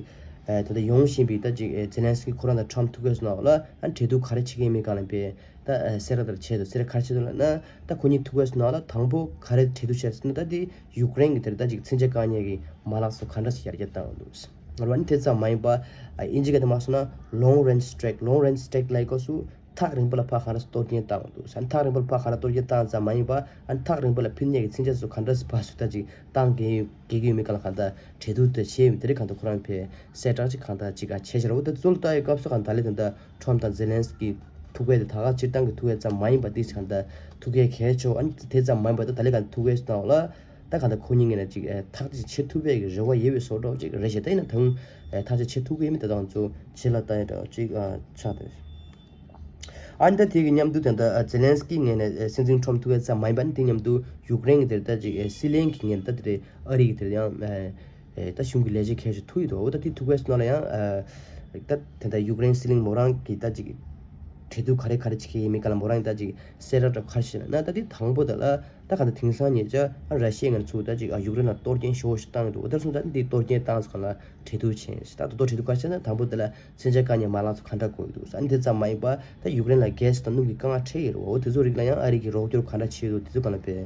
ཨ་ད་ལྟ་ཡོང་བཞིན་པའི་ད་ཅིག་ཨ་ཛེ་ལན་སི་ཀི་ཁོ་རང་དང་ཁྲོམ་ཐུག་གི་ཡོད་ཟེར་ནའང་ལ། ཨ་ནི་གྲོས་བསྡུར་ག་རེ་བྱེད་ཀྱི་ཡིན་མིན་སྒང་ལ་བས་ད་ཨ་གསལ་བསྒྲགས་དེ་འདྲ་བྱས་འདུག་གསལ་བསྒྲགས་ག་རེ་བྱས་འདུག་ལབ་ན། ད་ཁོ་གཉིས་ཐུག་གི་ཡོད་ཟེར་ནའང་ལ་དང་པོ་ག་རེ་གྲོས་བསྡུར་བྱས་ཟེར་ན། ད་དེ་ཡུཀ་རེན་གྱི་དེར་ད་ཅིག་མཚོན་ཆ་བཀག་ཉར་གྱི་མ་ལག་སོགས་ག་འདྲ་ཞིག་ཡར་རྒྱས་བཏང་འདུག་ང་རང་ནི་དེ་ཙམ་མ་ཡིན་པ། ཨ་དབྱིན་ཇི་སྐད་དུ་མ་སོང་ན་long range strike, long range strike ལབ་ཡག་སྐབས་སུ་ཐག་རིང་པོ་ལ་ཕར་གང་འདྲ་གཏོར་སྐྱོན་བཏང་འདུག་ཨ་ནི་ཐག་རིང་པོ་ལ་ཕར་གང་འདྲ་གཏོར་སྐྱོན་བཏང་ཙམ་མ་ཡིན་པ། ཨ་ནི་ཐག་རིང་པོ་ལ་ཕུལ་ནས་ཀྱི་མཚོན་ཆ་སོགས་ག་འདྲ་ཕར་ཚུར་ད་ཅིག་བཏང་གི་གི་ཡོད་མིན་སྒང་ལ་གང་ལྟར་གྲོས་བསྡུར་དེ་བྱས་ཡོད་མིན་དེ་རིགས་གང་ལྟར་ཁོ་རང་ཕར་གསལ་བསྒྲགས་ཅིག་གང་ལྟར་ཅིག་ག་བྱས་ཤག་རེད། འོ་ད་གཙོ་བོ་ལྟ་ཡག་སྐབས་སུ་གང་ལྟར་ལས་དེ་འདྲ་ཁྲོམ་དང་ཛེ་ལན་སི་ཀི་ཐུག་པ་དེ་ད་ག་སྤྱིར་བཏང་གི་ཐུག་པ་ཙམ་མ་ཡིན་པ་དེ་གང་ལྟར་ཐུག་གི་གལ་ཆེ་བ། ཨ་ནི་དེ་ཙམ་མ་ཡིན་པ་ད་ད་ལས་གང་ཐུག་པའི་སྟེང་ལ་ད་གང་ལྟར་ཁོ་གཉིས་ངོས་ནས་ཅིག་ཨ་ཐག་གཅོད་བྱེད་ཐུབ་པའི་གི་རེ་བ་ཡོད་པའི་བཟོ་འདྲ་ཅིག་རེད་ཤག་ད་ཡིན་ན་ད་ཨ་ཐག་གཅོད་བྱེད་ཐུབ་ཀྱི་ཡོད་མིན་དེ་དང་ཚོ་རྗེས་ལ་ལྟ་ཡག་འདྲ་ཅིག་ཨ་ཆགས་བསྡད། ཨ་ནི་ད་དེ་གི་མཉམ་དུ་དེ་འདྲ་ཨ་ཛེ་ལན་སི་ཀི་ངོས་ནས་ཨ་སྲིད་འཛིན་ཁྲོམ་ཐུག་པ་ཙམ་མ་ཡིན་པ། ཨ་ནི་དེ་མཉམ་དུ་ཡུཀ་རེན་གྱི་དེར་ད་ཅིག་ཨ་སྲིད་བློན་གྱི་ངོས་ནས་ད་དེ་རེད། ཨ་རི་གི་དེར་ཡང་ཨ་ཨེ་ད་གཞུང་གི་ལས་བྱེད་གལ་ཆེ་ཐུག་ཡོད་དོ། འོ་ད་དེ་ཐུག་པའི་སྐབས་ལ་ཡང་ཨ་ད་དེ་འདྲ་ཡུཀ་རེན་སྲིད་བློན་མོ་རང་གིས་ད་ཅིག་གྲོས་བསྡུར་ག་རེ་ག་རེ་བྱེད་ཀྱི་ཡིན་མིན་སྒང་ལ་མོ་རང་གིས་ད་ཅིག་གསལ་བསྒྲགས་འདྲ་ག་རེ་བྱས་ན། ད་དེ་དང་པོ་དེ་ལ་ད་གང་ལྟར་དེང་སང་ཉེ་ཆར་ཨ་ར་ཤི་ཡ་ངོས་ནས་ཚུར་ད་ཅིག་ཨ་ཡུཀ་རེན་ལ་གཏོར་སྐྱོན་ཞེ་པོ་ཞིག་བཏང་ཡོད་འདུག་འོ་དེར་སོང་ཙང་དེ་གཏོར་སྐྱོན་བཏང་སྒང་ལ་གྲོས་བསྡུར་བྱས། ད་དོ་དོ་གྲོས་བསྡུར་ག་རེ་བྱས་ན། དང་པོ་དེ་ལ་མཚོན་ཆ་བཀག་ཉར་མ་ལག་ཚོ་ག་འདྲ་དགོས་འདུག་ཨ་ནི་དེ་ཙམ་མ་ཡིན་པ་ད་ཡུཀ་རེན་ལ་གྷེ་སི་དང་སྣུམ་གྱི་དཀའ་ངལ་འཕྲད་ཡོད་རེད་བ། འོ་དེ་ཚོ་རིགས་ལ་ཡང་ཨ་རི་གིས་རོགས་སྐྱོར་ག་འདྲ་བྱས་ཡོད་འདུག་དེ་ཚོ་སྒང་ལ་བས་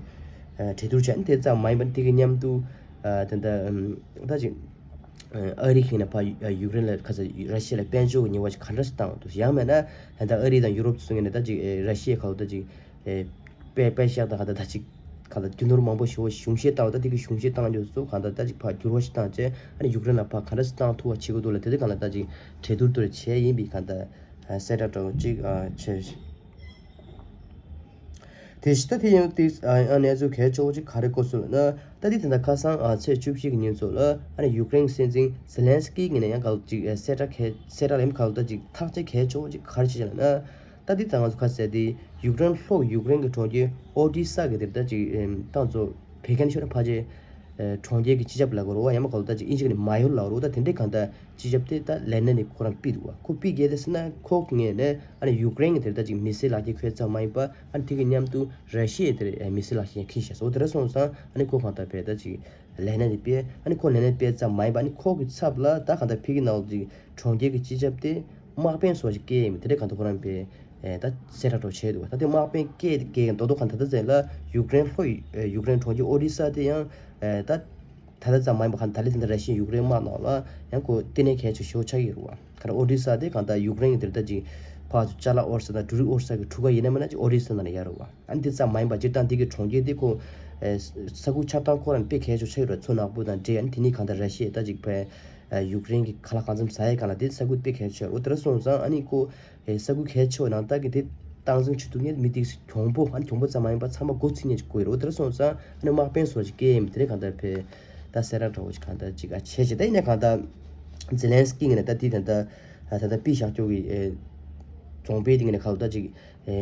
ཨ་གྲོས་བསྡུར་བྱས། ཨ་ནི་དེ་ཙམ་མ་ཡིན་པ་དེ་གི་མཉམ་དུ་ཨ་ད་ལྟ་ཨམ་ད་ཅིག་ཨ་རི་གིས་ནས་ཕར་ཡུཀ་རེན་ལ་ཁ་ས་ར་ཤི་ཡ་ལ་དཔལ་འབྱོར་གྱི་ཉེས་པ་ཞིག་ག་འདྲ་ཞིག་བཏང་འདུག་ཡང་མིན་ན་ད་ལྟ་ཨ་རི་དང་ཡུ་རོབ་ཚོ་ངོས་ནས་ད་ཅིག་ཨེ་ར་ཤི་ཡའི་ཁ་ལ་ད་ཅིག་ཨེ་པེ་པེ་ཤག་དང་ག་ད་ད་ཅིག་ག་ལ་རྒྱུ་ནོར་མང་པོ་ཞེ་པོ་གཞུང་བཞེས་བཏང་བ། ད་དེ་གི་གཞུང་བཞེས་བཏང་རྒྱུ་ཚོ་གང་ལྟར་ད་ཅིག་ཕར་འགྱུར་བ་ཞིག་བཏང་བྱས། ཨ་ནི་ཡུཀ་རེན་ལ་ཕར་ག་འདྲ་ཞིག་བཏང་ཐུབ་པ་བྱེད་དགོས་འདུག་ལ། དེ་དེ་གང་ལ་ད་ཅིག་གྲོས་བསྡུར་དེ་བྱས་ཡིན་པའི་གང་ལྟར་གསལ་བསྒྲགས་འདྲ་བོ་ཅིག་བྱས། དེ་བཞིན་ད་དེ་ཡང་དེ་ཨ་གནས་ཚུལ་གལ་ཆེ་བོ་ཅིག་ག་རེ་གོ་སོང་ལབ་ན། ད་དེ་དེ་འདྲ་ཁ་སང་ཨ་ཚེས་བཅུ་བཞི་གི་ཉིན་ཚོ་ལ་ཨ་ནི་ཡུཀ་རེན་སྲིད་འཛིན་ཛེ་ལན་སི་ཀི་ངོས་ནས་ཡང་ག་ལ་ཅིག་གསལ་བསྒྲགས་གལ་གསལ་བསྒྲགས་ལེན་ག་ལ་ད་ཅིག་ཐག་གཅོད་གལ་ཆེ་བོ་ཅིག་ག་རེ་བྱས་ལབ་ན། ད་འདི་ད་ང་ཚོ་ཁ་གསལ་དེ་ཡུཀ་རེན་ལྷོ་ཡུཀ་རེན་གྱི་གྲོང་ཁྱེར་ཨོ་ཌི་ས་གི་དེར་ད་ཅིག་ཨེམ་ཏང་ཚོ་བོད་སྐད་ནས་ཤོད་ན་ཕལ་ཆེར་ཨེ་གྲོང་ཁྱེར་གྱི་སྤྱི་ཁྱབ་ལབ་དགོས་རེད་བ། ཡང་མིན་ག་ལ་ད་ཅིག་དབྱིན་ཇི་སྐད་ནས་མ་ཡོར་ལབ་དགོས་རེད་བ། ད་དེ་འདྲའི་གང་ལྟར་སྤྱི་ཁྱབ་དེ་ད་ལས་སྣེ་ནས་ཁོ་རང་ཕུད་འདུག་བ། ཁོ་ཕུད་རྒྱུ་དེ་ཟེར་ན་ཁོ་ངོས་ནས་ཨ་ནི་ཡུཀ་རེན་གྱི་དེར་ད་ཅིག་མི་སེར་ལག་འཁྱེར་ཁྱེར་ཙམ་མ་ཡིན་པ། ཨ་ནི་དེ་གི་མཉམ་དུ་ར་ཤི་ཡའི་དེར་ཨེ་མི་སེར་ལག་འཁྱེར་ཡང་ཁྱེར་བཞག་སོང་། དེ་འདྲ་སོང་ཙང་ཨ་ནི་ཁོ་གང་ལྟར་བས་ད་ཅིག་ལས་སྣེ་དེ་སྤེལ། ཨ་ནི་ཁོ་ལས་སྣེ་སྤེལ་ཙམ་མ་ཡིན་པ། ཨ་ནི་ཁོ་གི་ཚབ་ལ་ད་གང་ལྟར་ཕ་གི་ནང་ལོགས་ཀྱི་གྲོང་ཁྱེར་གྱི་སྤྱི་ཁྱབ་དེ་དམག་དཔོན་བཟོ་ཞིག་བསྐོས་ཡིན་མིན་དེ་འདྲ་གང་ལྟར་ཁོ་རང་པས་ཨེ་ད་གསལ་བསྒྲགས་འདྲ་བོ་བྱས་འདུག་ད་དེ་དམག་དཔོན་བསྐོས་བསྐོས་མཁན་རྡོག་རྡོག་གང་ལྟར་ད་ཟེར་ལ་ཡུཀ་རེན་ལྷོ་ཡུ་ཡུཀ་རེན་གྲོང་ཁྱེར་ཨོ་ཌི་ས་དེ་ཡང་ཨེ་ད་ད་ལྟ་ཙམ་མ་ཡིན་པ་གང་ལྟར་ད་ལས་དེ་འདྲ་ར་ཤི་ཡ་ཡུཀ་རེན་དམག་ནང་ལ་ཡང་ཁོ་ལྟེ་གནས་གལ་ཆེ་ཤོས་ཆགས་ཀྱི་ཡོད་རེད་བ། ག་རེ་ཨོ་ཌི་ས་དེ་གང་ལྟར་ཡུཀ་རེན་གྱི་དེར་ད་ཅིག་ཕར་ཚུར་ཅ་ལག་དབོར་ས་དང་འབྲུ་རིགས་དབོར་ས་གི་གྲུ་ཁ་ཡིན་ན་མིན་ན་ཅིག་ཨོ་ཌི་ས་ནང་ལ་ཡོད་རེད་བ། ཨ་ནི་དེ་ཙམ་མ་ཡིན་པ་སྤྱིར་བཏང་དེ་གི་གྲོང་ཁྱེར་དེ་ཁོ་ཨེ་ས་ཁུལ་ཆགས་སྟངས་ཁོ་རང་དཔེ་གལ་ཆེ་ཤོས་ཆགས་ཡོད་རེད། མཚོ་ནག་པོ་དང་འབྲེལ། ཨ་ནི་དེ་གཉིས་གང་ལྟར་ར་ཤི་ཡས་ད་ཅིག་ཕར་ཨེ་ཡུཀ་རེན་གྱི་ཁ་ལག་གང་འཚམ་ཟ་ཡས་སྒང་ལ་དེ་ས་ཁུལ་དཔེ་གལ་ཆེ་ཤོས་རེད། འོ་དེ་འདྲ་སོང་ཙང་ཨ་ནི་ཁོ་ཨེ་ས་ཁུལ་གལ་ཆེ་བའི་ནང་ལྟར་གྱི་དེ་སྟངས་འཛིན་བྱེད་ཐུབ་མཁན་མི་དེ་གྱོང་པོ། ཨ་ནི་གྱོང་པོ་ཙམ་མ་ཡིན་པ་ཚང་མ་མགོ་ཚོས་མཁན་ཅིག་དགོས་ཡོད་རེད། འོ་དེ་འདྲ་སོང་ཙང་ཨ་ནི་དམག་དཔོན་སོགས་ཅིག་བསྐོས་ཡིན་མིན་དེ་འདྲ་གང་ལྟར་ཕར་ད་གསལ་བསྒྲགས་འདྲ་བོ་ཅིག་གང་ལྟར་ཅིག་ཨ་བྱས་བྱས། ད་ཡིན་ན་གང་ལྟར་ཛེ་ལན་སི་ཀི་ངོས་ནས་ད་དེ་ད་ལྟ་ད་ལྟ་པི་ཤག་ཀྱོག་གི་ཨེ་རྫོང་དཔོན་དེ་ངོས་ནས་ག་ལ་ད་ཅིག་ཨེ་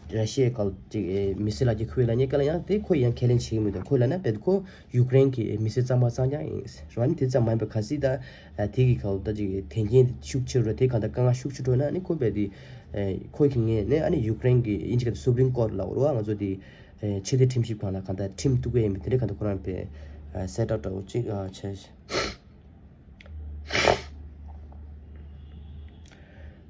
ར་ཤི་ཡའི་སྒང་ལ་ཅིག་ཨེ་མི་སེར་ལག་འཁྱེར་ཁུར་ལབ་མཁན་སྒང་ལ་ཡང་དེ་ཁོ་ཡང་ཁས་ལེན་བྱེད་ཀྱི་མི་འདུག་ཁོ་ལབ་ན་རྦད་ཁོ་ཡུཀ་རེན་གྱི་མི་སེར་གཙང་མ་གཙང་རྐྱང་ཡིན་ཟེར་བ། ཨ་ནི་དེ་ཙམ་མ་ཡིན་པར་གལ་སྲིད་ད་ཨ་དེ་གི་སྒང་ལ་ད་ཅིག་དོན་རྐྱེན་དེ་ཤུགས་ཆེ་རུ་དེ་གང་ལྟར་དཀའ་ངལ་ཤུགས་ཆེ་འགྲོ་ན། ཨ་ནི་ཁོ་རྦད་དེ་ཨེ་ཁོ་གི་ངོས་ནས་ཨ་ནི་ཡུཀ་རེན་གྱི་དབྱིན་ཇི་སྐད་དུ་སུ་པྲིམ་ཀོར་ལབ་དགོས་རེད་བ། ང་ཚོ་དེ་ཨེ་ཆེས་མཐོའི་ཁྲིམས་ཞིབ་ཁང་ལ་གང་ལྟར་ཁྲིམས་གཏུག་གི་ཡིན་མིན་དེ་འདྲ་གང་ལྟར་ཁོ་རང་པས་ཨ་གསལ་བསྒྲགས་འདྲ་བོ་ཅིག་ཨ་བྱས། དེ་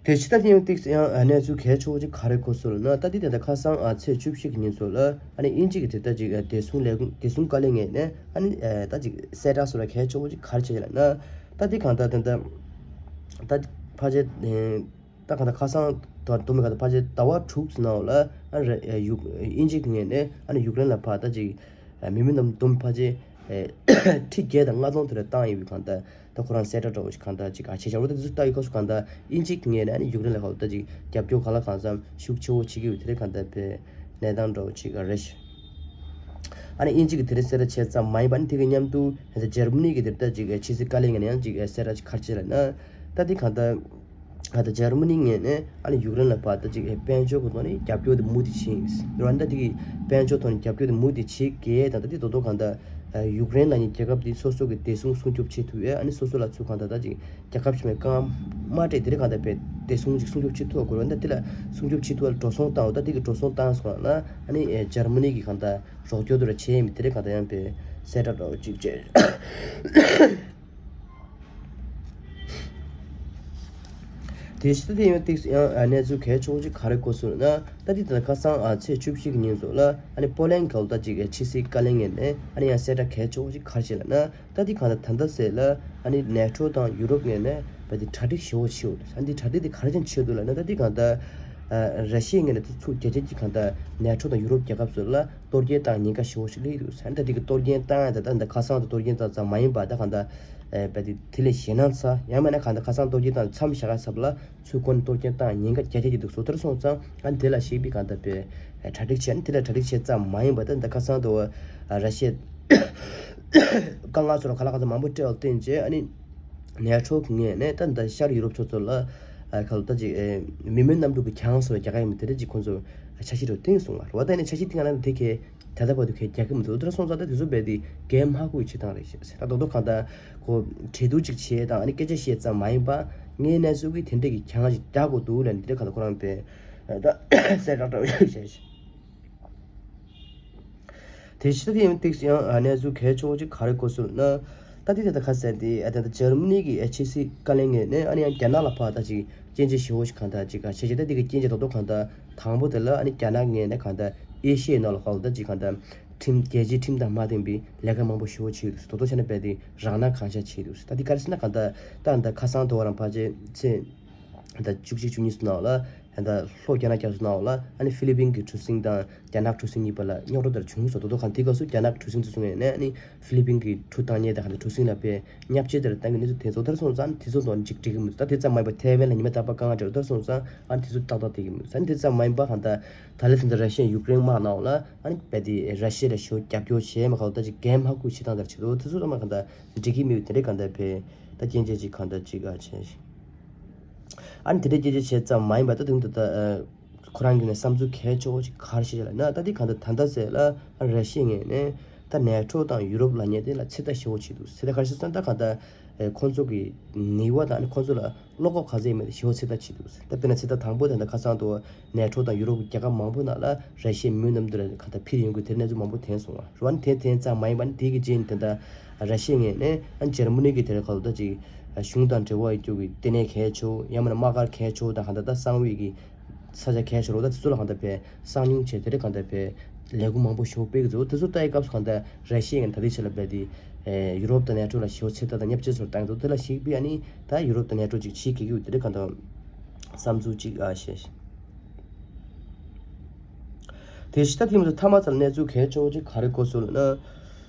ཕྱི་ད་ཐེངས་ཏིག་ཡང་གནས་ཚུལ་གལ་ཆེ་བོ་ཅིག་ག་རེ་གོ་སོང་ལབ་ན། ད་འདི་དེ་ད་ཁ་སང་ཨ་ཚེས་བཅུ་བཞི་གི་ཉིན་ཚོ་ལ་ཨ་ནི་དབྱིན་ཇི་གི་དེ་ད་ཅིག་བདེ་སྲུང་ལས་ཁུངས་བདེ་སྲུང་བཀའ་བློན་ངོས་ནས་ཨ་ནི་ད་ཅིག་གསལ་བསྒྲགས་སོགས་ལ་གལ་ཆེ་བོ་ཅིག་ག་རེ་བྱས་ལབ་ན། ད་འདི་གང་ལྟར་དེ་ད་ད་ཕལ་ཆེར་ད་གང་ལྟར་ཁ་སང་དང་དུ་མི་གང་ལྟར་ཕལ་ཆེར་ཟླ་བ་དྲུག་ཙམ་ནང་ལ་ཨ་ནི་ཡུ་དབྱིན་ཇི་གི་ངོས་ནས་ཨ་ནི་ཡུཀ་རེན་ལ་ཕར་ད་ཅིག་མི་མི་རྣམས་བསྡོམས་ཕལ་ཆེར་ཁྲི་བརྒྱད་དང་ལྔ་སྟོང་དེ་འདྲ་བཏང་ཡོད་པའི་གང་ལྟར་ད་ཁོ་རང་གསལ་བསྒྲགས་འདྲ་བོ་ཞིག་གང་ལྟར་ཅིག་ཨ་བྱས་བཞག་རེད། ད་དེ་ཚོ་ལྟ་ཡི་སྐབས་སུ་གང་ལྟར་དབྱིན་ཇི་གི་ངོས་ནས་ཨ་ནི་ཡུཀ་རེན་ལ་གང་ལྟར་ཅིག་རྒྱབ་སྐྱོར་གང་ལ་གང་འཚམ་ཤུགས་ཆེ་བོ་བྱེད་ཀྱི་ཡོད་པའི་དེ་འདྲ་གང་ལྟར་དཔེ་གནས་སྟངས་འདྲ་བོ་ཅིག་རེད། ཨ་ནི་དབྱིན་ཇི་གི་དེ་རིང་གསལ་བསྒྲགས་བྱས་ཙམ་མ་ཡིན་པ། ཨ་ནི་དེ་གི་མཉམ་དུ་ད་ལྟ་འཇར་མ་ནི་གི་དེ་ལྟར་ཅིག་ཕྱི་སྲིད་བཀའ་བློན་ངོས་ནས་ཡང་ཅིག་གསལ་བསྒྲགས་ཅིག་ག་རེ་བྱས་ལབ་ན། ད་དེ་གང་ལྟར་ད་ལྟ་འཇར་མ་ནི་ངོས་ནས་ཨ་ནི་ཡུཀ་རེན་ལ་ཕར་ད་ཅིག་དཔལ་འབྱོར་གྱི་ཐོག་ནས་རྒྱབ་སྐྱོར་དེ་མུ་མཐུད་བྱེད་ཡིན་ཟེར་བ། ད་དེ་གི་དཔལ་འབྱོར་ཐོག་ནས་རྒྱབ་སྐྱོར་དེ་མུ་མཐུད་བྱེད་དགོས་དང་། ད་དེ་ད་དུང་གང་ལྟར་ ཡུཀ་རེན་ལབ་མཁན་རྒྱལ་ཁབ་དེ་སོ་སོ་གི་བདེ་སྲུང་སྲུང་སྐྱོབ་བྱེད་ཐུབ་ཡས། ཨ་ནི་སོ་སོ་ལ་ཚུར་གང་ལྟར་ད་ཅིག་རྒྱལ་ཁབ་གཞན་པའི་དཀའ་ངལ་མ་སྤྲད། དེ་རིང་གང་ལྟར་བདེ་སྲུང་ཅིག་སྲུང་སྐྱོབ་བྱེད་ཐུབ་པ་དགོས་རེད། ད་དེ་ལ་སྲུང་སྐྱོབ་བྱེད་ཐུབ་པ་ལ་འགྲོ་སོང་བཏང་འོ། ད་དེ་གི་འགྲོ་སོང་བཏང་སོང་ན་ཨ་ནི་འཇར་མ་ནི་གི་གང་ལྟར་རོགས་སྐྱོར་དུ་ར་བྱེད་ཡས་མི་དེ་རིང་གང་ལྟར་ཡང་པའི་གསལ་བསྒྲགས་འདྲ་བོ་ཅིག་བྱས། དེ་བཞིན་དེ་ཡང་ཏིག་ཡང་གནས་ཚུལ་གལ་ཆེ་བོ་ཅིག་ག་རེ་གོ་སོང་ན། ད་ལྟའི་ད་ཁ་སང་ཨ་ཚེས་བཅུ་བཞི་གི་ཉིན་ཚོ་ལ་ཨ་ནི་པོ་ལན་གལ་ད་ཅིག་ཕྱི་སྲིད་བཀའ་བློན་ངོས་ནས་ཨ་ནི་ཡང་གསལ་བསྒྲགས་གལ་ཆེ་བོ་ཅིག་ག་རེ་བྱས་ལབ་ན། ད་ལྟའི་གང་ལྟར་ད་ལྟ་ཟེར་ལ་ཨ་ནི་ནེ་ཊོ་དང་ཡུ་རོབ་ངོས་ནས་བ་དེ་གྲ་སྒྲིག་ཞེ་བོ་བྱེད་འོ། ཨ་ནི་གྲ་སྒྲིག་དེ་ག་རེ་བྱས་བྱེད་འདུག་ལབ་ན། ད་ལྟའི་གང་ལྟར་ཨ་ར་ཤི་ཡའི་ངོས་ནས་ད་ཚུར་རྒྱལ་སྤྱི་གི་གང་ལྟར་ནེ་ཊོ་དང་ཡུ་རོབ་རྒྱལ་ཁབ་ཚོ་ལ་གཏོར་སྐྱོན་བཏང་ཉེན་ཁ་ཞེ་བོ་ཞིག་སླེབས་འདུག་ཨ་ནི་ད་དེ་གི་གཏོར་སྐྱོན་བཏང་ཡ་ད་ད་ད་ཁ་སང་དུ་གཏོར་སྐྱོན་བཏང་ཙམ་མ་ཡིན་པ་ད་གང་ལྟར་ཨེ་བ་དེ་དེ་ལས་ཞེད་སྣང་ཚ་ཡང་མིན་ན་གང་ལྟར་ཁ་སང་གཏོར་སྐྱོན་བཏང་མཚམས་བཞག་ག་ཚབ་ལ་ཚུར་ཁོ་ནས་གཏོར་སྐྱོན་བཏང་ཉེན་ཁ་རྒྱ་ཆེ་གི་འདུག་སོ། དེར་སོང་ཙང་ཨ་ནི་དེ་ལ་གཞིགས་པའི་གང་ལྟར་པའི་གྲ་སྒྲིག་བྱས། ཨ་ནི་དེ་ལ་གྲ་སྒྲིག་བྱས་ཙམ་མ་ཡིན་པ་ད་ད་ཁ་སང་དུ་ར་ཤི་ཡའི་དཀའ་ངལ་ཚོར་ག་ལ་ག་ཚོད་མང་པོ་སྤྲད་པར་བརྟེན་བྱས། ཨ་ནི་ནེ་ཊོ་གི་ངོས་ནས་ད་ད་ཤར་ཡུ་རོབ་ཕྱོགས་ཚོ་ལ་ཨ་ག་ལ་ད་ཅིག་ཨེ་མི་མེད་གནམ་གྲུ་གི་གྱང་སོགས་རྒྱག་ག་ཡིན་མིན་དེ་འདྲ་ཅིག་ཁོང་ཚོ་འཆར་གཞི་རུ་བཏིང་སོང་བ་རེད་བ། ད་ནི་འཆར་གཞི་བཏིང་ཡ་ན་དེ་གས་ད་ལྟ་བར་དུ་གས་རྒྱག་གི་མི་འདུག་དེ་འདྲ་སོང་ཙང་ད་དེ་ཚོ་རྦད་དེ་གས་མ་ཧ་གོ་བའི་བྱེད་སྟངས་རེད་ཤག་ད་རྡོག་རྡོག་གང་ལྟར་ཁོ་གྲོས་བསྡུར་ཅིག་བྱས་དང་ཨ་ནི་སྐད་ཆ་བཤད་ཙམ་མ་ཡིན་པ་ངའི་གནས་ཚུལ་གི་དེ་འདྲ་གི་གྱང་ཞིག་རྒྱག་དགོས་འདུག་ལབ་ནས་དེ་འདྲ་གང་ལྟར་ཁོ་རང་པས་ད་གསལ་བསྒྲགས་འདྲ་བོ་ཞིག་བྱས་ཤག་དེ་ཕྱི་ད་ཡང་ཏིག་ཡང་གནས་ཚུལ་གལ་ཆེ་བོ་ཅིག་ག་རེ་གོ་སོང་ན། ད་ལྟའི་ད་ལྟ་ཁ་གསལ་ཏེ་ཨ་ད་ལྟ་འཇར་མ་ནི་གི་ཨ་ཕྱི་སྲིད་བཀའ་བློན་ངོས་ནས་ཨ་ནི་ཡང་རྒྱ་ནག་ལ་ཕར་ད་ཅིག་སྐྱོན་བརྗོད་ཞེ་བོ་ཞིག་གང་ལྟར་ཅིག་ག་བྱས་ཅིག་ད་དེ་གི་སྐྱོན་བརྗོད་རྡོག་རྡོག་གང་ལྟར་དང་པོ་དེ་ལ་ཨ་ནི་རྒྱ་ནག་ངོས་ནས་གང་ལྟར་ཨེ་ཤི་ཡའི་ནང་ལ་ཧོལ་ད་ཅིག་གང་ལྟར་ཁྲིམས་རྒྱལ་སྤྱིའི་ཁྲིམས་དང་མ་མཐུན་པའི་ལས་ཀ་མང་པོ་ཞེ་བོ་བྱས་འདུག་རྡོག་རྡོག་བྱས་ན་རྦད་དེ་རང་སྣང་གང་ཤར་བྱས་འདུག་ད་དེ་ག་རེ་ཟེར་ན་གང་ལྟར་ད་ད་ཁ་སང་དོ་རང་ཕལ་ཆེར་ཚེས་ད་བཅུ་གཅིག་བཅུ་གཉིས་སུ་ནང་ལ་ད་ལྷོ་རྒྱ་ནག་རྒྱ་མཚོ་ནང་ལ་ཨ་ནི་ཧྥི་ལི་པིན་གྱི་གྲུ་གཟིངས་དང་རྒྱ་ནག་གྲུ་གཟིངས་གཉིས་བར་ལ་རྙོག་དྲ་དེ་འདྲ་བྱུང་སོང་། དོ་དོ་གང་དེ་སྐབས་སུ་རྒྱ་ནག་གྲུ་གཟིངས་དེ་ཚོ་ངོས་ནས་ཨ་ནི་ཧྥི་ལི་པིན་གྱི་གྲུ་བཏང་མཁན་དང་གང་ལྟར་གྲུ་གཟིངས་ལ་དཔེ་བརྙས་བཅོས་དེ་འདྲ་བཏང་གི་གནས་ཚུལ་དེ་ཚོ་དེར་སོང་ཙང་ཨ་ནི་དེ་ཚོ་དང་ཅིག་འགྲིག་གི་མི་འདུག་ད་དེ་ཙམ་མ་ཡིན་པ་ཐའེ་ཝན་ལ་ཉི་མ་རྟག་པར་དཀའ་ངལ་འཕྲད་དེར་སོང་ཙང་ཨ་ནི་དེ་ཚོ་ཏག་ཏག་བསྡད་ཀྱི་མི་འདུག་ཨ་ནི་དེ་ཙམ་མ་ཡིན་པ་གང་ལྟར་ད་ལན་དེ་འདྲ་ར་ཤི་ཡ་ཡུཀ་རེན་དམག་ནང་ལ་ཨ་ནི་རྦད་དེ་ར་ཤི་ཡ་ལ་ཞེ་པོ་རྒྱབ་སྐྱོར་བྱས་མ་གང་ལྟར་ཅིག་གས་མ་ཧ་གོ་བའི་བྱེད་སྟངས་དེ་འདྲ་བྱེད་འདུག་དེ་ཚོ་ཚང་མ་གང་ལྟར་འགྲིག་གི་མི་འདུག་དེ་འདྲའི་གང་ལྟར་དཔེ་ད་སྐྱོན་བརྗོད་ཅིག་གང་ལྟར་ཅིག་ཨ་བྱས། ཨ་ནི་དེ་འདྲའི་སྐད་ཆ་བཤད་ཙམ་མ་ཡིན་པ་ད་དུང་ད་ལྟ་ཁོ་རང་གི་ནས་བསམ་ཚུལ་གལ་ཆེ་བོ་ཞིག་ག་རེ་བཤད་ལབ་ན། ད་འདི་གང་ལྟར་ད་ལྟ་ཟེར་ལ་ཨ་ར་ཤི་ཡའི་ངོས་ནས་ད་ནེ་ཊོ་དང་ཡུ་རོབ་ལབ་མཁན་དེ་ལ་ཚིག་ཐག་ཞེ་བོ་བྱེད་འདུག་ཚིག་ཐག་ག་རེ་བཤད་ན་ད་གང་ལྟར་ཁོང་ཚོ་གི་ནུས་པ་དང་ཨ་ནི་ཁོང་ཚོ་ལ་བློ་ཁོག་ག་ཚད་ཡོད་མེད་ཞེ་བོ་ཚིག་ཐག་བྱེད་འདུག་ད་དཔེར་ན་ཚིག་ཐག་དང་པོ་དེ་ད་ཁ་སང་དུ་ནེ་ཊོ་དང་ཡུ་རོབ་ཀྱི་རྒྱལ་ཁབ་མང་པོ་ནང་ལ་ར་ཤི་ཡའི་མི་མང་རྣམས་དེ་ལ་གང་ལྟར་འཕུར་ཡོང་གི་དེ་གནས་ཚུལ་མང་པོ་ཐོན་སོང་བ་རེད་བ། ཨ་ནི་དེ་དེ་ཙམ་མ་ཡིན་པ་ནི་དེ་གི་རྗེས་ནས་དེ་ད་ར་ཤི་ཡའི་ངོས་ནས་ཨ་འཇར་མ་ནི་གི་དེ་ལ་གང་ལྟར་ཅིག་གཞུང་དང་འབྲེལ་བ་ཡོད་རྒྱུ་གི་ལྟེ་གནས་གལ་ཆེ་བོ་ཡང་མིན་ན་དམག་སྒར་གལ་ཆེ་བོ་དང་གང་ལྟར་ད་གསང་བའི་གི་ས་ཆ་གལ་ཆེ་བོ་ད་དེ་ཚོ་ལ་གང་ལྟར་དཔེ་གསང་མྱོང་བྱས་དེ་རེད། གང་ལྟར་དཔེ་ལས་འགུལ་མང་པོ་ཞེ་པོ་སྤེལ་གི་འདུག་དེ་ཚོ་ལྟ་ཡི་སྐབས་སུ་གང་ལྟར་ར་ཤི་ཡའི་ངོས་ནས་ད་ལྟའི་ཆར་ལ་རྦད་དེ་ཡུ་རོབ་དང་ནེ་ཊོ་ལ་ཞེ་པོ་ཚིག་ཐག་དང་བརྙས་བཅོས་ཚོར་བཏང་གི་འདུག་དེ་ལ་གཞིགས་པས་ཨ་ནི་ད་ཡུ་རོབ་དང་ནེ་ཊོ་ཅིག་བྱེད་དགོས་ཀྱི་ཡོད་དེ་རེད། གང་ལྟར་བསམ་ཚུལ་ཅིག་ཨ་བཤད། དེ་ཕྱི་ད་ཐེངས་མཐའ་མ་ཚར་གནས་ཚུལ་གལ་ཆེ་བོ་ཅིག་ག་རེ་གོ་སོང་ལབ་ན།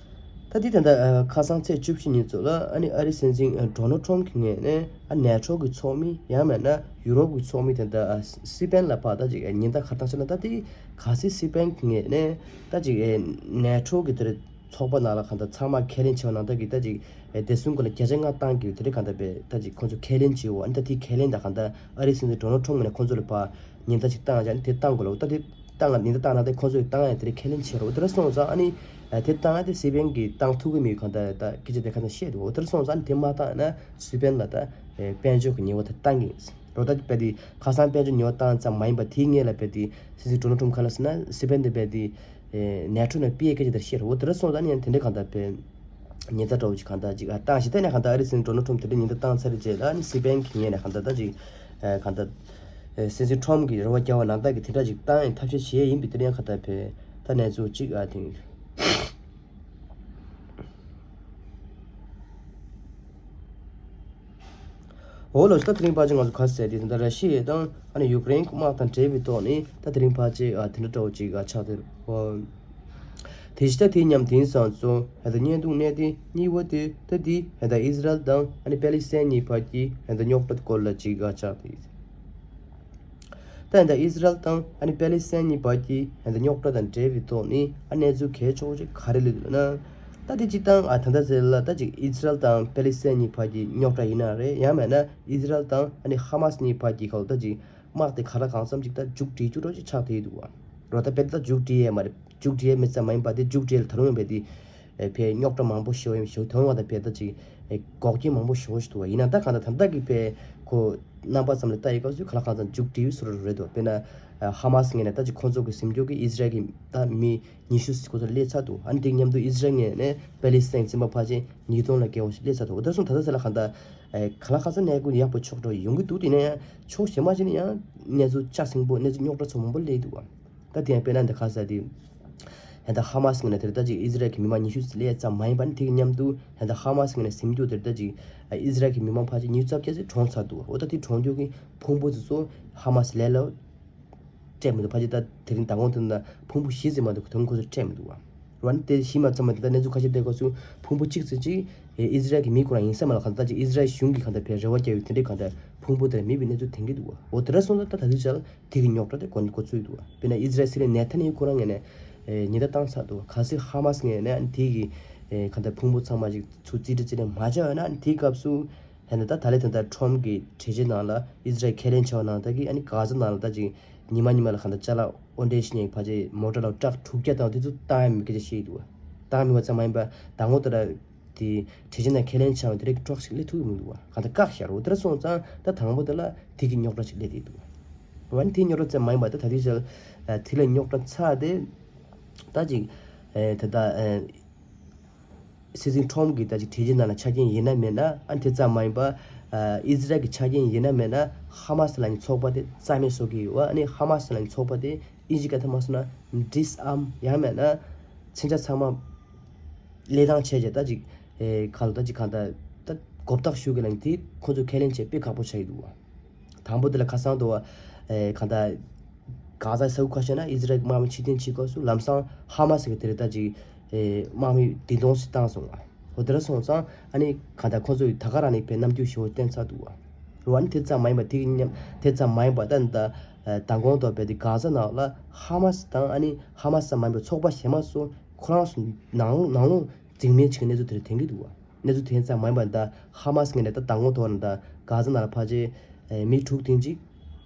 ད་འདི་ད་ལྟ་ཁ་སང་ཚེས་བཅུ་བཞི་ཉིན་ཚོ་ལ་ཨ་ནི་ཨ་རིའི་སྲིད་འཛིན་ཌོ་ནལ་ཊམ་གྱི་ངོས་ནས་ཨ་ནེ་ཊོ་གི་ཚོགས་མི་ཡང་མིན་ན་ཡུ་རོབ་ཀྱི་ཚོགས་མི་དེ་འདྲ་སི་པེན་ལ་ཕར་ད་ཅིག་ཉིན་ལྟར་ཁ་བཏང་ཕྱིན་ན་ད་དེ་ག་སྲིད་སི་པེན་གྱི་ངོས་ནས་ད་ཅིག་ནེ་ཊོ་གི་དེར་ཚོགས་པ་ནང་ལ་གང་ལྟར་ཚང་མ་ཁས་ལེན་བྱས་པ་ནང་ལྟར་གྱི་ད་ཅིག་བདེ་སྲུང་གི་ལ་བརྒྱ་ཆ་ལྔ་བཏང་གི་ཡོད་དེ་རེད། གང་ལྟར་བས་ད་ཅིག་ཁོང་ཚོ་ཁས་ལེན་བྱས་འོ། ཨ་ནི་ད་དེ་ཁས་ལེན་དང་གང་ལྟར་ཨ་རིའི་སྲིད་འཛིན་ཌོ་ནལ་ཊམ་ངོས་ནས་ཁོང་ཚོ་ལ་ཕར་ཉིན་ལྟར་ཅིག་བཏང་བྱས་ཨ་ནི་དེ་བཏང་དགོས་ལ་འོ། ད་དེ་བཏང་ཉིན་ལྟར་བཏང་ན་དེ་ཁོང་ཚོས་བཏང་ཡ་དེ་རེད་ཁས་ལེན་བྱས་རོ། དེ་འདྲ་སོང་ཙང་ཨ་ནི་དེ་བཏང་ཡ་དེ་སི་པེན་གྱིས་བཏང་ཐུབ་ཀྱི་མེད་གང་ལྟར་ད་སྐད་ཆ་དེ་གང་ལྟར་བཤད་འདུག་འོ། དེ་འདྲ་སོང་ཙང་ཨ་ནི་དེ་མ་བཏང་ན་སི་པེན་ལ་ད་དཔལ་འབྱོར་གྱི་ཉེས་པ་དེ་བཏང་གི་ཡིན། རོ་ད་རྦད་དེ་ཁ་སང་དཔལ་འབྱོར་ཉེས་པ་བཏང་ཙམ་མ་ཡིན་པ་དེའི་སྔོན་ལ་རྦད་དེ་སྲིད་འཛིན་ཌོ་ནལ་ཊམ་ག་ལ་ཟེར་ན་སི་པེན་དེ་རྦད་དེ་ནེ་ཊོ་ནས་ཕུད་ཡས་སྐད་ཆ་དེ་བཤད་རོ། དེ་འདྲ་སོང་ཙང་ཨ་ནི་དེ་འདྲ་གང་ལྟར་བས། ཉིན་ལྟར་འདྲ་བོ་ཅིག་གང་ལྟར་ཅིག་ཨ་བཏང་ཞིག་བལྟས་ན་གང་ལྟར་ཨ་རིའི་སྲིད་འཛིན་ཌོ་ནལ་ཊམ་དེ་འདྲ་ཉིན་ལྟར་བཏང་ཚར་རྗེས་ལ་ཨ་ནི་སི་པེན་གྱི་ངོས་ནས་གང་ལྟར་ད་ཅིག་ཨ་གང་ལྟར་ཨ་སྲིད་འཛིན་ཊམ་གྱིས་རེ་བ་རྒྱག་པ་ནང་ལྟར་གྱི་དེ་འདྲ་ཅིག་བཏང་ཡིན་ཐབས་ཤེས་བྱས་ཡིན་པའི་དེ་འདྲ་ཡང་གང་ལྟར་བས་ད་གནས་ཚུལ་ཅིག་ཨ་དེ། འོ་ལོ་ད་དེ་རིང་ཕལ་ཆེར་ང་ཚོ་ག་ཟེར་དེ་ད་ར་ཤི་ཡ་དང་ཨ་ནི་ཡུཀ་རེན་དམག་དང་འབྲེལ་བའི་ཐོག་ནས་ད་དེ་རིང་ཕལ་ཆེར་ཨ་དེ་འདྲ་འདྲ་བོ་ཅིག་ཨ་ཆགས་ཏེ་འོ། དེ་ཕྱི་ད་དེ་མཉམ་དེང་སང་ཚོ་ཧད་ད་བརྙན་ཐུང་གནས་དེ་གཉིས་པ་དེ་ད་དེ་ཧད་ད་ཨི་ཟི་རལ་དང་ཨ་ནི་པེ་ལི་སི་ཐན་གཉིས་བར་གྱི་ཧད་ད་རྙོག་དྲ་སྐོར་ལ་ཅིག་ཨ་ཆགས་ཏེ། ད་ཧད་ད་ཨི་ཟི་རལ་དང་ཨ་ནི་པེ་ལི་སི་ཐན་གཉིས་བར་གྱི་ཧད་ད་རྙོག་དྲ་དང་འབྲེལ་བའི་ཐོག་ནས་ཨ་གནས་ཚུལ་གལ་ཆེ་བོ་ཅིག་ག་རེ་སླེབས་འདུག་ན། ད་དེ་སྤྱིར་བཏང་ཨ་ད་ལྟ་ཟེར་ལ་ད་ཅིག་ཨི་ཟི་རལ་དང་པེ་ལི་སི་ཐན་གཉིས་བར་གྱི་རྙོག་དྲ་ཡིན་ན་རེད། ཡང་མིན་ན་ཨི་ཟི་རལ་དང་ཨ་ནི་ཧ་མ་སི་གཉིས་བར་གྱི་ཁ་ལ་ད་ཅིག་དམག་དེ་ག་ལ་གང་འཚམ་ཅིག་ད་མཇུག་སྒྲིལ་རྒྱུ་འདྲ་ཅིག་ཆགས་བསྡད་འདུག་བ། རོ་ད་དཔེ་ད་མཇུག་སྒྲིལ་ཡས་མ་རེད། མཇུག་སྒྲིལ་ཡས་མེད་ཙམ་མ་ཡིན་པ་དེ་མཇུག་སྒྲིལ་ད་རུང་ཡང་བས་དེ། ཨེ་ཕའི་རྙོག་དྲ་མང་པོ་ཞིག་ཡོད་ཞིག་དོན་དག་དང་ཕའི་ད་ཅིག་ཨེ་འགོག་རྐྱེན་མང་པོ་ཞིག་ཞིག་འདུག་བ། ཡིན་ན་ད་གང་ལྟར་ད་ལྟ་གི་ཕའི་ཁོ་རྣམ་པ་ཙམ་ལ་ལྟ་ཡི་སྐབས་སུ་ག་ལ་གང་ཙམ་མཇུག་སྒྲིལ་བཟོ་འདྲ་རེད་འདུག། དཔེར་ན་ཨ་ཧ་མ་སི་ངོས་ནས་ད་ཅིག་ཁོང་ཚོ་གི་ཟིན་རྒྱུ་གི་ཨི་ཟི་རལ་གི་ད་མི་ཉི་ཤུ་ཁོ་ཚོ་སླེབས་ཚར་འདུག། ཨ་ནི་དེ་མཉམ་དུ་ཨི་ཟི་རལ་ངོས་ནས་པེ་ལི་སི་ཐན་གྱི་བཙོན་པ་ཕལ་ཆེར་ཉིས་སྟོང་ལ་བརྒལ་བ་ཞིག་སླེབས་ཚར་འདུག། འོ་ད་སོང་ད་ལྟ་ཚེ་ལ་གང་ལྟར་ཨེ་ག་ལ་གང་ཙམ་གནས་སྐབས་ཡག་པོ་ཕྱོགས་འགྲོ་ཡོང་གི་འདུག། དེ་ནས་ཡང་ཕྱོགས་གཞན་མ་ཞིག་ནས་ཡང་གནས་ཚུལ་ལྕགས་སྲིན་པོ་གནས་ཚུལ་རྙོག་དྲ་ཚོ་མང་པོ་སླེབས་འདུག་བ། ད་དེ་ཡང་དཔེར་ན་འདི་ཁ་ས་དེ་ད་ལྟ་ཧ་མ་སི་ངོས་ནས་དེར་ད་ཅིག་ཨི་ཟི་རལ་གྱི་མི་མང་ཉི་ཤུ་སླེབས་ཙམ་མ་ཡིན་པ་ནི་དེ་གི་མཉམ་དུ་ད་ལྟ་ཧ་མ་སི་ངོས་ནས་ཟིན་རྒྱུ་དེར་ད་ཅིག་ཨི་ཟི་རལ་གྱི་མི་མང་ཕལ་ཆེར་ཉི་ཤུ་རྩ་བརྒྱད་ཙམ་གྲོངས་ཚར་འདུག། འོ་ད་དེ་གྲོངས་རྒྱུ་གི་ཕུང་པོ་དེ་ཚོ་ཧ་མ་སི་ལས་ལ་སྤྲད་མི་འདུག། ཕལ་ཆེར་ད་དེ་རིང་ད་དགོང་དེ་ན་ཕུང་པོ་བཞི་ཙམ་མ་གཏོགས་དོན་ཁོ་ཚོས་སྤྲད་མི་འདུག་བ། རོ་ཨ་ནི་དེ་ཤི་མ་ཚང་མ་དེ་ད་གནས་ཚུལ་ཁ་ཤས་བལྟས་སྐབས་སུ་ཕུང་པོ་གཅིག་ཙམ་ཅིག་ཨི་ཟི་རལ་གྱི་མི་ཁོ་རང་ཡིན་ས་མ་ལ་གང་ལྟར་ཅིག་ཨི་ཟི་རལ་གཞུང་གི་གང་ལྟར་བའི་རེ་བ་རྒྱག་ཡོད་དེ་འདྲའི་གང་ལྟར་ཕུང་པོ་དེ་ལ་མེད་པའི་གནས་ཚུལ་ཐོན་གྱི་འདུག་བ། འོ་དེ་འདྲ་སོང་ཙང་ད་ད་ལྟའི་ཆར་དེ་གི་རྙོག་དྲ་དེ་འགོ་འགོ་ཚུགས་འདུག་བ། དཔེར་ན་ཨི་ཟི་རལ་སྲིད་བློན་ནེ་ཐན་ཡ་ཧུ་ཁོ་རང་ངོས་ནས་ཨེ་ཉེན་བརྡ་བཏང་ཚར་འདུག། གལ་སྲིད་ཧ་མ་སི་ངོས་ནས་ཨ་ནི་དེ་གི་ཨེ་གང་ལྟར་ཕུང་པོ་ཚང་མ་ཅིག་ཚུར་རྩིས་སྤྲོད་རྩིས་སྤྲོད་མ་བྱས་ཡོད་ན་ཨ་ནི་དེའི་སྐབས་སུ། ཡང་ན་ད་ད་ལན་ད་ལྟ་ཁྲོམ་གྱི་གྲོས་ཆོད་ནང་ལ་ཨི་ཟི་རལ་ཁས་ལེན་བྱས་པ་ནང་ལྟར་གྱི་ཨ་ནི་གྷ་ཛ་ནང་ལ་ད་ཅིག་ཉི་མ་ཉི་མ་ལ་གང་ལྟར་ཅ་ལག་འོར་འདྲེན་བྱེད་མཁན་ཕལ་ཆེར་མོ་ཊ་ལ་ཊག་དྲུག་བརྒྱ་དང་དེ་ཚོ་བཏང་ཡ་མེད་སྐད་ཆ་བཤད་ཀྱི་འདུག་བ། བཏང་མེད་པ་ཙམ་མ་ཡིན་པ་ད་ངོ་ད་ལྟ་དེ་གྲོས་ཆོད་ནང་ཁས་ལེན་བྱས་པ་དེ་རིགས་ཊག་ཞིག་སླེབས་ཐུབ་ཀྱི་མི་འདུག་བ། གང་ལྟར་བཀག་བཞག་རོགས། དེ་འདྲ་སོང་ཙང་ད་དང་པོ་དེ་ལ་དེ་གི་རྙོག་དྲ་ཞིག་སླེབས་བསྡད་འདུག་བ། འོ་ན་དེ་རྙོག་དྲ་ཙམ་མ་ཡིན་པ་ད་ད་ལྟའི་ཆར་དེ་ལ་རྙོག་དྲ་ཚ་དེ་ད་ཅིག་ད་ལྟ། སྲིད་འཛིན་ཁྲོམ་གྱི་ད་ཅིག་གྲོས་ཆོད་ནང་ལ་ཆ་རྐྱེན་ཡིན་ན་མེད་ན་ཨ་དེ་ཙམ་མ་ཡིན་པ། ཨ་ཨི་ཟི་རལ་གྱི་ཆ་རྐྱེན་ཡིན་ན་མེད་ན་ཧ་མ་སི་ལབ་མཁན་ཚོགས་པ་དེ་རྩ་མེད་བཟོ་གི་ཡོད། ཨ་ནི་ཧ་མ་སི་ལབ་མཁན་ཚོགས་པ་དེ་ཨིན་ཇི་སྐད་ཐོག་མ་སོང་ན་ཌི་སི་ཨརམ་ཡང་མེད་ན་མཚོན་ཆ་ཚང་མ་ཀླད་དང་བྱས་རྗེས་ད་ཅིག་ཨེ་ག་ལ་ད་ཅིག་གང་ལྟར་ད་མགོ་བཏགས་ཞུ་གི་ལབ་མཁན་དེ་ཁོ་ཚོས་ཁས་ལེན་བྱེད་དཔེ་ཁག་པོ་ཆགས་ཀྱི་འདུག་བ། དང་པོ་དེ་ལ་ཁ་སང་དུ་བ། ཨེ་གང་ལྟར། གྷ་ཛ་ས་ཁུལ་ཁ་ཤས་ན་ཨི་ཟི་རལ་གྱི་དམག་མི་ཕྱིར་འཐེན་བྱེད་སྐབས་སུ་ལམ་སང་ཧ་མ་སི་གི་དེ་རེད་ད་ཅིག་ཨེ་དམག་མི་བདུན་སྟོང་ཞིག་བཏང་སོང་བ། འོ་དེ་འདྲ་སོང་ཙང་ཨ་ནི་གང་ལྟར་ཁོ་ཚོ་ཡི་ད་ག་རང་ནས་བའི་རྣམ་འགྱུར་ཞེ་པོ་བསྟན་ཚར་འདུག་བ། རུ་ཨ་ནི་དེ་ཙམ་མ་ཡིན་པ་དེ་གི་མཉམ་དེ་ཙམ་མ་ཡིན་པ་ད་ནི་ད་མདང་དགོང་དུ་བའི་དེ་གྷ་ཛ་ནང་ལ་ཧ་མ་སི་དང་ཨ་ནི་ཧ་མ་སི་ཙམ་མ་ཡིན་པའི་ཚོགས་པ་གཞན་མ་ཚོ་ཁོ་རང་ཚོ་ནང་ནང་ལོགས་འཛིང་མིན་ཅིག་གི་གནས་ཚུལ་དེ་རེད་ཐོན་གི་འདུག་བ། གནས་ཚུལ་དེ་ཙམ་མ་ཡིན་པར་ད་ཧ་མ་སི་ངོས་ནས་ད་མདང་དགོང་ཐོག་ནས་ད་གྷ་ཛ་ནང་ལ་ཕལ་ཆེར་ཨེ་མི་དྲུག་བདུན་ཅིག་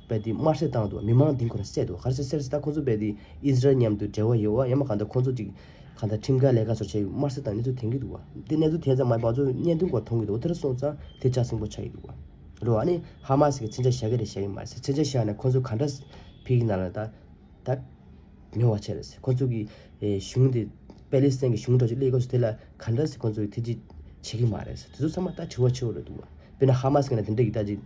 རྦད་དེ་དམར་གསོད་བཏང་འདུག། མི་མང་བདུན་ཁོ་ན་བསད་འདུག། ག་རེ་ཟེར་ཟེར་ཟེར་ད་ཁོ་ཚོ་རྦད་དེ་ཨི་ཟི་རལ་མཉམ་དུ་འབྲེལ་བ་ཡོད་བ་ཡང་མ་གང་ལྟར་ཁོ་ཚོ་ཅིག་གང་ལྟར་ཁྲིམས་འགལ་ལས་ཀ་ཚོར་བྱས་དམར་གསོད་བཏང་གནས་ཚུལ་ཐོན་གྱི་འདུག་བ། དེ་གནས་ཚུལ་དེ་ཙམ་མ་ཡིན་པ་ང་ཚོ་བརྙན་ཐུང་སྐོར་མཐོང་གི་འདུག། དེ་འདྲ་སོང་ཙང་དེ་ལྕགས་སྲིན་པོ་ཆགས་ཀྱི་འདུག་བ། རེད་བ། ཨ་ནི་ཧ་མ་སི་གིས་མཚོན་ཆ་བཞག་གི་རེད་བཞག་གི་མ་རེད་ཟེར། མཚོན་ཆ་བཞག་ནས་ཁོ་ཚོ་ག་འདྲ་ཕིག་གི་ནང་ལ་ད། ད། ཉོ་བ་བྱས་རེད་ཟེར། ཁོ་ཚོ་གི་ཨེ་གཞུང་དེ་པེ་ལི་སི་ཐན་གྱི་གཞུང་འདྲ་ཅིག་སླེབས་སྐབས་སུ་དེ་ལ་ག་འདྲ་ཟེར་ཁོ་ཚོ་གི་ཐེ་ཇུས་བྱེད་ཀྱི་མ་རེད་ཟེར། དེ་ཚོ་ཚང་མ་ད་དྲི་བ་ཆེ་བོ་རེད་འདུག་བ། དཔེར་ན་ཧ་མ་སི་ངོས་ནས་དེ་འདྲ་གི་ད་ཅིག་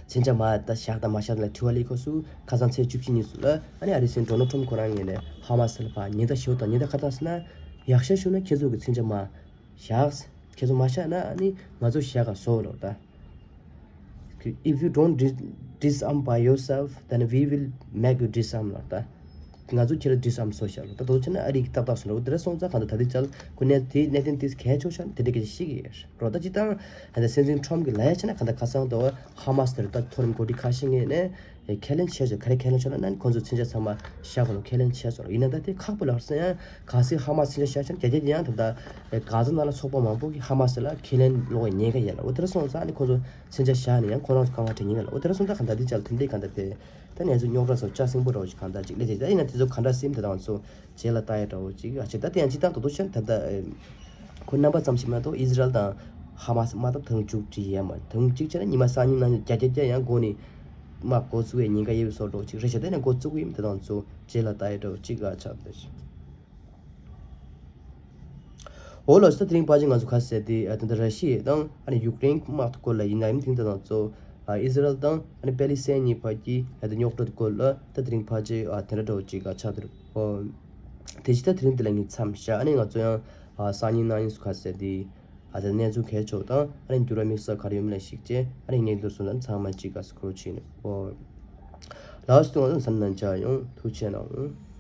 མཚོན་ཆ་མ་ད་བཞག་དང་མ་བཞག་དང་ལ་དྲི་བ་སླེབས་སྐབས་སུ་ཁ་སང་ཚེས་བཅུ་བཞི་ཉིན་སུ་ལ་ཨ་ནི་ཨ་རིའི་སྲིད་འཛིན་ཌོ་ནལ་ཊམ་ཁོ་རང་ངོས་ནས་ཧ་མ་སི་ལ་ཕར་ཉེན་བརྡ་ཞུ་དང་ཉེན་བརྡ་ག་བཏང་ཟེར་ན་ཡག་ཤོས་ཞུ་ན་ཁྱེད་ཚོ་གི་མཚོན་ཆ་མ་བཞག་ཟེར། ཁྱེད་ཚོ་མ་བཞག་ན་ཨ་ནི་ང་ཚོ་བཞག་ག་བཟོ་ལོ་ད། If you don't dis- disarm by yourself, then we will make you disarm ལབ་ད། ང་ཚོ་ཁྱེད་ལ་disarm བཟོ་བཞག་ལོ་ད། དོ་ཆེ་ན་ཨ་རི་གི་ཏག་ཏག་སོང་ལོ་དེ་འདྲ་སོང་ཙང་གང་ལྟར་ད་ལྟའི་ཆར་ཁོ་གནས་དེ་གནད་དོན་དེ་གལ་ཆེ་ཤོས་དེ་འདྲ་གི་ཤིག་ཡོད་རོ། ད་ཅི་ལྟར་ཧ་ད་སྲིད་འཛིན་ཁྲོམ་གི་ལ་ཡ་ཆེ་ན་གང་ལྟར་ཁ་སང་དོ་ཧ་མ་སི་དེར་ད་མཐོ་རིམ་འགོ་ཁྲིད་ཁ་ཤས་ངོས་ནས་ཁས་ལེན་བྱས་ཆོག་ག་རེ་ཁས་ལེན་ཆོག་ལབ་ན་ཁོང་ཚོ་མཚོན་ཆ་ཚང་མ་བཞག་དགོས་ལ་ཁས་ལེན་བྱས་སོང་། ཡིན་ན་ད་དེ་ཁག་པོ་ལ་སོང་ཡང་གལ་སྲིད་ཧ་མ་སི་མཚོན་ཆ་བཞག་ཆོག་ན་རྒྱ་རྒྱ་ཡང་ད་ལྟ་གྷ་ཛ་ནང་ལ་ཚོགས་པ་མང་པོ་གིས་ཧ་མ་སི་ལ་ཁས་ལེན་ལོག་ཉེན་ཁ་ཡོད་ལ། འོ་དེ་འདྲ་སོང་ཙང་ཨ་ནི་ཁོང་ཚོ་མཚོན་ཆ་བཞག་ནས་ཡང་ཁོ་རང་ཚོ་དཀའ་ངལ་འཕྲད་ཉེན་ཁ་ལ། འོ་དེ་འདྲ་སོང་ཙང་གང་ལྟར་འདི་ཅག་ལ་དེ་འདྲའི་གང་ལྟར་དཔེ་ད་གནས་ཚུལ་རྙོག་དྲ་ཚོ་ལྕགས་སྲིན་པོ་འདྲ་བོ་ཞིག་གང་ལྟར་ཅིག་སླེབས་ཏེ་ད་ཡིན་ན་དེ་ཚོ་ག་འདྲ་སེམས་དེ་དང་ཚོ་རྗེས་ལ་ལྟ་ཡ་འདྲ་བོ་ཅིག་ཨ་ཅེ་ད་དེ་ཡང་ཅི་ལྟར་དོ་དོ་ཤན་ད་ལྟ་ཁོ་རྣམ་པ་ཙམ་ཞིག་མ་གཏོགས་ཨི་ཟི་རལ་དང་ཧ་མ་སི་མ་གཏོགས་ད་དུང་མཇུག་སྒྲིལ་ཡས་མ་རེད། ད་དུང་གཅིག་བྱས་ན་ཉི་མ་སང་ཉིན་གནངས་ཉིན་བརྒྱ་བརྒྱ་བརྒྱ་ཡང་འགོ་ནས་མ་འགོ་བཙུགས་པའི་ཉེན་ཁ་ཡོད་པའི་བཟོ་འདྲ་བོ་ཅིག་རེད་ཤག་དེ་ནས་འགོ་བཙུགས་པ་ཡིན་དེ་དང་ཚོ་རྗེས་ལ་ལྟ་ཡ་འདྲ་བོ་ཅིག་ཨ་ཆགས་འདུག། འོ་ལགས་སོ། ད་དེ་རིང་ཕལ་ཆེར་ང་ཚོ་ཁ་གསལ་དེ་ཨ་ད་ལྟ་ར་ཤི་ཡ་དང་ཨ་ནི་ཡུཀ་རེན་གྱི་དམག་སྐོར་ལ་ཡིན་ན་ཡང་དེ་དང་ཚོ་ཨ་ཨི་ཟི་རལ་དང་ཨ་ནི་པེ་ལི་སི་ཐན་གཉིས་བར་གྱི་ཨ་ད་རྙོག་དྲ་སྐོར་ལ་ད་དེ་རིང་ཕལ་ཆེར་ཨ་དེ་འདྲ་འདྲ་བོ་ཅིག་ཨ་ཆགས་འདུག། འོ་དེ་བཞིན་ད་དེ་རིང་འདི་ལ་ངས་མཚམས་བཞག། ཨ་ནི་ང་ཚོ་ཡང་ཨ་སང་ཉིན་གནངས་ཉིན་སུ་ཁ་གསལ་དེ་ཨ་ད་གནས་ཚུལ་གལ་ཆེ་བ་དང་ཨ་ནི་འགྱུར་བ་དམིགས་བསལ་ག་རེ་ཡོད་མེད་ལ་གཞིགས་བྱས་ཨ་ནི་ངས་འདིར་སོང་ཙང་ཚང་མ་ཅིག་ཨ་སུ་ཁོ་རོ་ཆེ་ནས། འོ་ལགས་སོ། ང་ཚོ་མཚམས་ནང་ཆ་ཡོང་ཐུགས་རྗེ་གནང་།